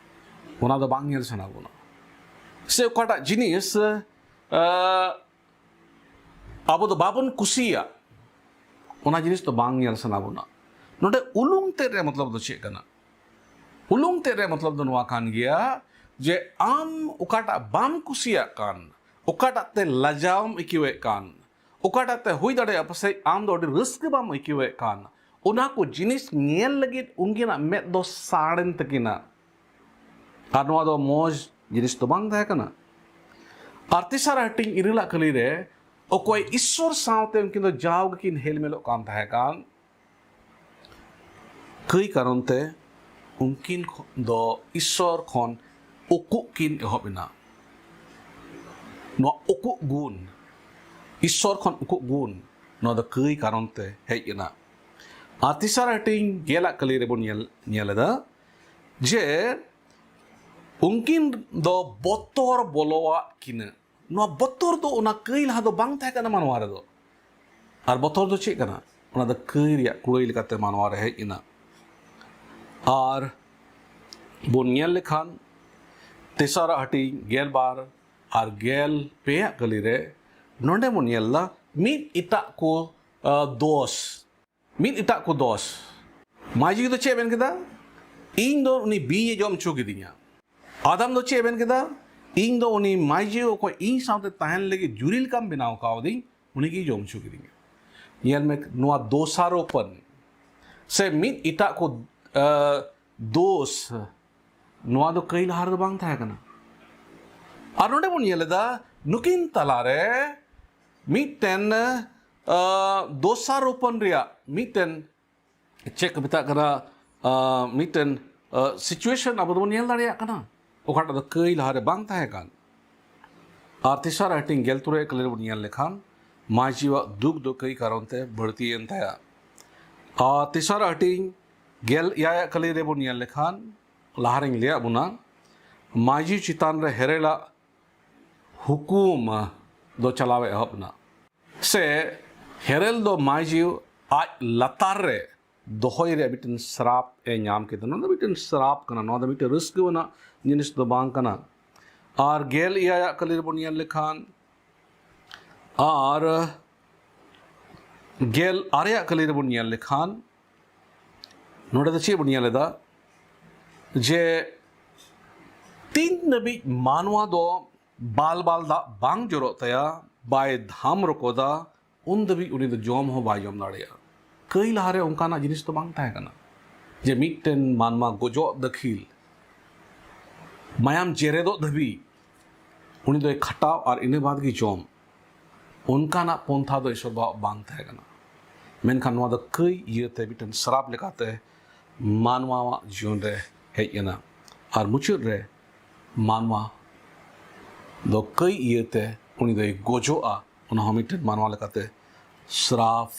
ᱚᱱᱟ ᱫᱚ ᱵᱟᱝ ᱧᱮᱞ ᱥᱟᱱᱟ ᱵᱚᱱᱟ᱾ ᱥᱮ ᱚᱠᱟᱴᱟᱜ ᱡᱤᱱᱤᱥ, ᱟᱸ, ᱟᱵᱚ ᱫᱚ ᱵᱟᱵᱚᱱ ᱠᱩᱥᱤᱭᱟᱜ, ᱚᱱᱟ ᱡᱤᱱᱤᱥ ᱫᱚ ᱵᱟᱝ ᱧᱮᱞ ᱥᱟᱱᱟ ᱵᱚᱱᱟ᱾ ᱱᱚᱰᱮ ᱩᱞᱩᱝ ᱛᱮᱫ ᱨᱮ ᱢᱚᱛᱞᱚᱵ ᱫᱚ ᱪᱮᱫ ᱠᱟᱱᱟ? ᱩᱞᱩᱝ ᱛᱮᱫ ᱨᱮ ᱢᱚᱛᱞᱚᱵ ᱫᱚ ᱱᱚᱣᱟ ᱠᱟᱱ ᱜᱮᱭᱟ ᱡᱮ ᱟᱢ ᱚᱠᱟᱴᱟᱜ ᱵᱟᱢ ᱠᱩᱥᱤᱭᱟᱜ ᱠᱟᱱ, ᱚᱠᱟᱴᱟᱜ ᱛᱮ ᱞᱟᱡᱟᱣ ᱮᱢ ᱟᱹᱭᱠᱟᱹᱣᱮᱫ ᱠᱟᱱ, ᱚᱠᱟᱴᱟᱜ ᱛᱮ ᱦᱩᱭ ᱫᱟᱲᱮᱭᱟᱜᱼᱟ ᱯᱟᱥᱮᱡ ᱟᱢ ᱫᱚ ᱟᱹᱰᱤ ᱨᱟᱹᱥᱠᱟᱹ ᱵᱟᱢ ᱟᱹᱭᱠᱟᱹᱣᱮᱫ ᱠᱟᱱ, ᱚᱱᱟ ᱠᱚ ᱡᱤᱱᱤᱥ ᱧᱮᱞ ᱞᱟᱹᱜᱤᱫ ᱩᱱᱠᱤᱱᱟᱜ ᱢᱮᱫ ᱫᱚ ᱥᱟᱲᱮᱱ ᱛᱟᱹᱠᱤᱱᱟ᱾ ᱟᱨ ᱱᱚᱣᱟ ᱫᱚ ᱢᱚᱡᱽ ᱡᱤᱱᱤᱥ ᱫᱚ ᱵᱟᱝ ᱛᱟᱦᱮᱸ ᱠᱟᱱᱟ᱾ ᱟᱨ ᱛᱮᱥᱟᱨ ᱦᱟᱹᱴᱤᱧ ᱤᱨᱟᱹᱞᱟᱜ ᱠᱟᱹᱞᱤ ᱨᱮ ᱚᱠᱚᱭ ᱤᱥᱥᱚᱨ ᱥᱟᱶᱛᱮ ᱩᱱᱠᱤᱱ ᱫᱚ ᱡᱟᱣ ᱜᱮᱠᱤᱱ ᱦᱮᱞᱢᱮᱞᱚᱜ ᱠᱟᱱ ᱛᱟᱦᱮᱸ ᱠᱟᱱ, ᱠᱟᱹᱭ ᱠᱟᱨᱚᱱ ᱛᱮ ᱩᱱᱠᱤᱱ ᱠᱷᱚ-, ᱫᱚ ᱤᱥᱥᱚᱨ ᱠᱷᱚᱱ ᱩᱠᱩᱜ ᱠᱤᱱ ᱮᱦᱚᱵ ᱮᱱᱟ᱾ ᱱᱚᱣᱟ ᱩᱠᱩᱜ ᱜᱩᱱ, ᱤᱥᱥᱚᱨ ᱠᱷᱚᱱ ᱩᱠᱩᱜ ᱜᱩᱱ, ᱱᱚᱣᱟ ᱫᱚ ᱠᱟᱹᱭ ᱠᱟᱨᱚᱱ ᱛᱮ ᱦᱮᱡ ᱮᱱᱟ᱾ ᱟᱨ ᱛᱮᱥᱟᱨ ᱦᱟᱹᱴᱤᱧ ᱜᱮᱞᱟᱜ ᱠᱟᱹᱞᱤ ᱨᱮᱵᱚᱱ ᱧᱮᱞ ᱧᱮᱞ ᱮᱫᱟ ᱡᱮ ᱩᱱᱠᱤᱱ ᱫᱚ ᱵᱚᱛᱚᱨ ᱵᱚᱞᱚᱣᱟᱜ ᱠᱤᱱᱟᱹ᱾ ᱱᱚᱣᱟ ᱵᱚᱛᱚᱨ ᱫᱚ ᱚᱱᱟ ᱠᱟᱹᱭ ᱞᱟᱦᱟ ᱫᱚ ᱵᱟᱝ ᱛᱟᱦᱮᱸ ᱠᱟᱱᱟ ᱢᱟᱱᱣᱟ ᱨᱮᱫᱚ᱾ ᱟᱨ ᱵᱚᱛᱚᱨ ᱫᱚ ᱪᱮᱫ ᱠᱟᱱᱟ? ᱚᱱᱟ ᱫᱚ ᱠᱟᱹᱭ ᱨᱮᱭᱟᱜ ᱠᱩᱲᱟᱹᱭ ᱞᱮᱠᱟᱛᱮ ᱢᱟᱱᱣᱟ ᱨᱮ ᱦᱮᱡ ᱮᱱᱟ᱾ ᱟᱨ ᱵᱚᱱ ᱧᱮᱞ ᱞᱮᱠᱷᱟᱱ ᱛᱮᱥᱟᱨᱟᱜ ᱦᱟᱹᱴᱤᱧ ᱜᱮᱞ ᱵᱟᱨ ᱟᱨ ᱜᱮᱞ ᱯᱮᱭᱟᱜ ᱠᱟᱹᱞᱤ ᱨᱮ ᱱᱚᱰᱮ ᱵᱚᱱ ᱧᱮᱞ ᱮᱫᱟ ᱢᱤᱫ ᱮᱴᱟᱜ ᱠᱚ, ᱟ, ᱫᱳᱥ, ᱢᱤᱫ ᱮᱴᱟᱜ ᱠᱚ ᱫᱳᱥ᱾ ᱢᱟᱹᱡᱷᱤ ᱫᱚ ᱪᱮᱫ ᱮ ᱢᱮᱱ ᱠᱮᱫᱟ? ᱤᱧ ᱫᱚ ᱩᱱᱤ ᱵᱤᱧ ᱮ ᱡᱚᱢ ᱦᱚᱪᱚ ᱠᱤᱫᱤᱧᱟ᱾ ᱟᱫᱟᱢ ᱫᱚ ᱪᱮᱫ ᱮ ᱢᱮᱱ ᱠᱮᱫᱟ? ᱤᱧ ᱫᱚ ᱩᱱᱤ ᱢᱟᱹᱡᱷᱤ ᱚᱠᱚᱭ ᱤᱧ ᱥᱟᱶᱛᱮ ᱛᱟᱦᱮᱱ ᱞᱟᱹᱜᱤᱫ ᱡᱩᱨᱤ ᱞᱮᱠᱟᱢ ᱵᱮᱱᱟᱣ ᱠᱟᱣᱫᱤᱧ, ᱩᱱᱤᱜᱮᱭ ᱡᱚᱢ ᱦᱚᱪᱚ ᱠᱤᱫᱤᱧᱟ᱾ ᱧᱮᱞ ᱢᱮ, ᱱᱚᱣᱟ ᱫᱳᱥᱟᱨᱳᱯᱚᱱ ᱥᱮ ᱢᱤᱫ ᱮᱴᱟᱜ ᱠᱚ, ᱟ, ᱫᱳᱥ, ᱱᱚᱣᱟ ᱫᱚ ᱠᱟᱹᱭ ᱞᱟᱦᱟ ᱨᱮᱫᱚ ᱵᱟᱝ ᱛᱟᱦᱮᱸ ᱠᱟᱱᱟ᱾ ᱟᱨ ᱱᱚᱰᱮ ᱵᱚᱱ ᱧᱮᱞ ᱮᱫᱟ ᱱᱩᱠᱤᱱ ᱛᱟᱞᱟᱨᱮ ᱢᱤᱫᱴᱮᱱ, ᱟ, ᱫᱳᱥᱟᱨᱳᱯᱚᱱ ᱨᱮᱭᱟᱜ ᱢᱤᱫᱴᱮᱱ, ᱪᱮᱫ ᱠᱚ ᱢᱮᱛᱟᱜ ᱠᱟᱱᱟ, ᱟ, ᱢᱤᱫᱴᱮᱱ, ᱟ, situation ᱟᱵᱚ ᱫᱚᱵᱚᱱ ᱧᱮᱞ ᱫᱟᱲᱮᱭᱟᱜ ᱠᱟᱱᱟ, ᱚᱠᱟᱴᱟᱜ ᱫᱚ ᱠᱟᱹᱭ ᱞᱟᱦᱟᱨᱮ ᱵᱟᱝ ᱛᱟᱦᱮᱸ ᱠᱟᱱ᱾ ᱟᱨ ᱛᱮᱥᱟᱨ ᱦᱟᱹᱴᱤᱧ ᱜᱮᱞ ᱛᱩᱨᱩᱭ ᱠᱟᱹᱞᱤ ᱨᱮᱵᱚᱱ ᱧᱮᱞ ᱞᱮᱠᱷᱟᱱ ᱢᱟᱹᱡᱷᱤᱭᱟᱜ ᱫᱩᱠ ᱫᱚ ᱠᱟᱹᱭ ᱠᱟᱨᱚᱱ ᱛᱮ ᱵᱟᱹᱲᱛᱤᱭᱮᱱ ᱛᱟᱭᱟ᱾ ᱟᱨ ᱛᱮᱥᱟᱨ ᱦᱟᱹᱴᱤᱧ ᱜᱮᱞ ᱮᱭᱟᱭᱟᱜ ᱠᱟᱹᱞᱤ ᱨᱮᱵᱚᱱ ᱧᱮᱞ ᱞᱮᱠᱷᱟᱱ, ᱞᱟᱦᱟᱨᱮᱧ ᱞᱟᱹᱭᱟᱫ ᱵᱚᱱᱟ, ᱢᱟᱹᱡᱷᱤ ᱪᱮᱛᱟᱱ ᱨᱮ ᱦᱮᱨᱮᱞᱟᱜ ᱦᱩᱠᱩᱢ ᱫᱚ ᱪᱟᱞᱟᱣ ᱮ ᱮᱦᱚᱵ ᱮᱱᱟ᱾ ᱥᱮ ᱦᱮᱨᱮᱞ ᱫᱚ ᱢᱟᱹᱡᱷᱤ ᱟᱡ ᱞᱟᱛᱟᱨ ᱨᱮ ᱫᱚᱦᱚᱭ ᱨᱮᱭᱟᱜ ᱢᱤᱫᱴᱮᱱ ᱥᱨᱟᱯ ᱮ ᱧᱟᱢ ᱠᱮᱫᱟ᱾ ᱱᱚᱣᱟ ᱫᱚ ᱢᱤᱫᱴᱮᱱ ᱥᱨᱟᱯ ᱠᱟᱱᱟ, ᱱᱚᱣᱟ ᱫᱚ ᱢᱤᱫᱴᱮᱱ ᱨᱟᱹᱥᱠᱟᱹ ᱟᱱᱟᱜ ᱡᱤᱱᱤᱥ ᱫᱚ ᱵᱟᱝ ᱠᱟᱱᱟ᱾ ᱟᱨ ᱜᱮᱞ ᱮᱭᱟᱭᱟᱜ ᱠᱟᱹᱞᱤ ᱨᱮᱵᱚᱱ ᱧᱮᱞ ᱞᱮᱠᱷᱟᱱ, ᱟᱨ ᱜᱮᱞ ᱟᱨᱮᱭᱟᱜ ᱠᱟᱹᱞᱤ ᱨᱮᱵᱚᱱ ᱧᱮᱞ ᱞᱮᱠᱷᱟᱱ, ᱱᱚᱰᱮ ᱫᱚ ᱪᱮᱫ ᱵᱚᱱ ᱧᱮᱞ ᱮᱫᱟ? ᱡᱮ ᱛᱤᱱ ᱫᱷᱟᱹᱵᱤᱡ ᱢᱟᱱᱣᱟ ᱫᱚ ᱵᱟᱞ ᱵᱟᱞ ᱫᱟᱜ ᱵᱟᱝ ᱡᱚᱨᱚᱜ ᱛᱟᱭᱟ, ᱵᱟᱭ ᱫᱷᱟᱢ ᱨᱚᱠᱚᱫᱟ, ᱩᱱ ᱫᱷᱟᱹᱵᱤᱡ ᱩᱱᱤ ᱫᱚ ᱡᱚᱢ ᱦᱚᱸ ᱵᱟᱭ ᱡᱚᱢ ᱫᱟᱲᱮᱭᱟᱜᱼᱟ᱾ ᱠᱟᱹᱭ ᱞᱟᱦᱟᱨᱮ ᱚᱱᱠᱟᱱᱟᱜ ᱡᱤᱱᱤᱥ ᱫᱚ ᱵᱟᱝ ᱛᱟᱦᱮᱸ ᱠᱟᱱᱟ ᱡᱮ ᱢᱤᱫᱴᱮᱱ ᱢᱟᱱᱣᱟ ᱜᱚᱡᱚᱜ ᱫᱟᱹᱠᱷᱤᱞ, ᱢᱟᱭᱟᱢ ᱡᱮᱨᱮᱫᱚᱜ ᱫᱷᱟᱹᱵᱤᱡ ᱩᱱᱤ ᱫᱚᱭ ᱠᱷᱟᱴᱟᱣ ᱟᱨ ᱤᱱᱟᱹ ᱵᱟᱫᱽ ᱜᱮ ᱡᱚᱢ᱾ ᱚᱱᱠᱟᱱᱟᱜ ᱯᱚᱱᱛᱷᱟ ᱫᱚ ᱤᱥᱚᱨ ᱵᱟᱵᱟᱣᱟᱜ ᱵᱟᱝ ᱛᱟᱦᱮᱸ ᱠᱟᱱᱟ᱾ ᱢᱮᱱᱠᱷᱟᱱ ᱱᱚᱣᱟ ᱫᱚ ᱠᱟᱹᱭ ᱤᱭᱟᱹᱛᱮ ᱢᱤᱫᱴᱮᱱ ᱥᱨᱟᱯ ᱞᱮᱠᱟᱛᱮ ᱢᱟᱱᱣᱟᱣᱟᱜ ᱡᱤᱭᱚᱱ ᱨᱮ ᱦᱮᱡ ᱮᱱᱟ᱾ ᱟᱨ ᱢᱩᱪᱟᱹᱫ ᱨᱮ ᱢᱟᱱᱣᱟ ᱫᱚ ᱠᱟᱹᱭ ᱤᱭᱟᱹᱛᱮ ᱩᱱᱤ ᱫᱚᱭ ᱜᱚᱡᱚᱜᱼᱟ᱾ ᱚᱱᱟ ᱦᱚᱸ ᱢᱤᱫᱴᱮᱱ ᱢᱟᱱᱣᱟ ᱞᱮᱠᱟᱛᱮ ᱥᱨᱟᱯ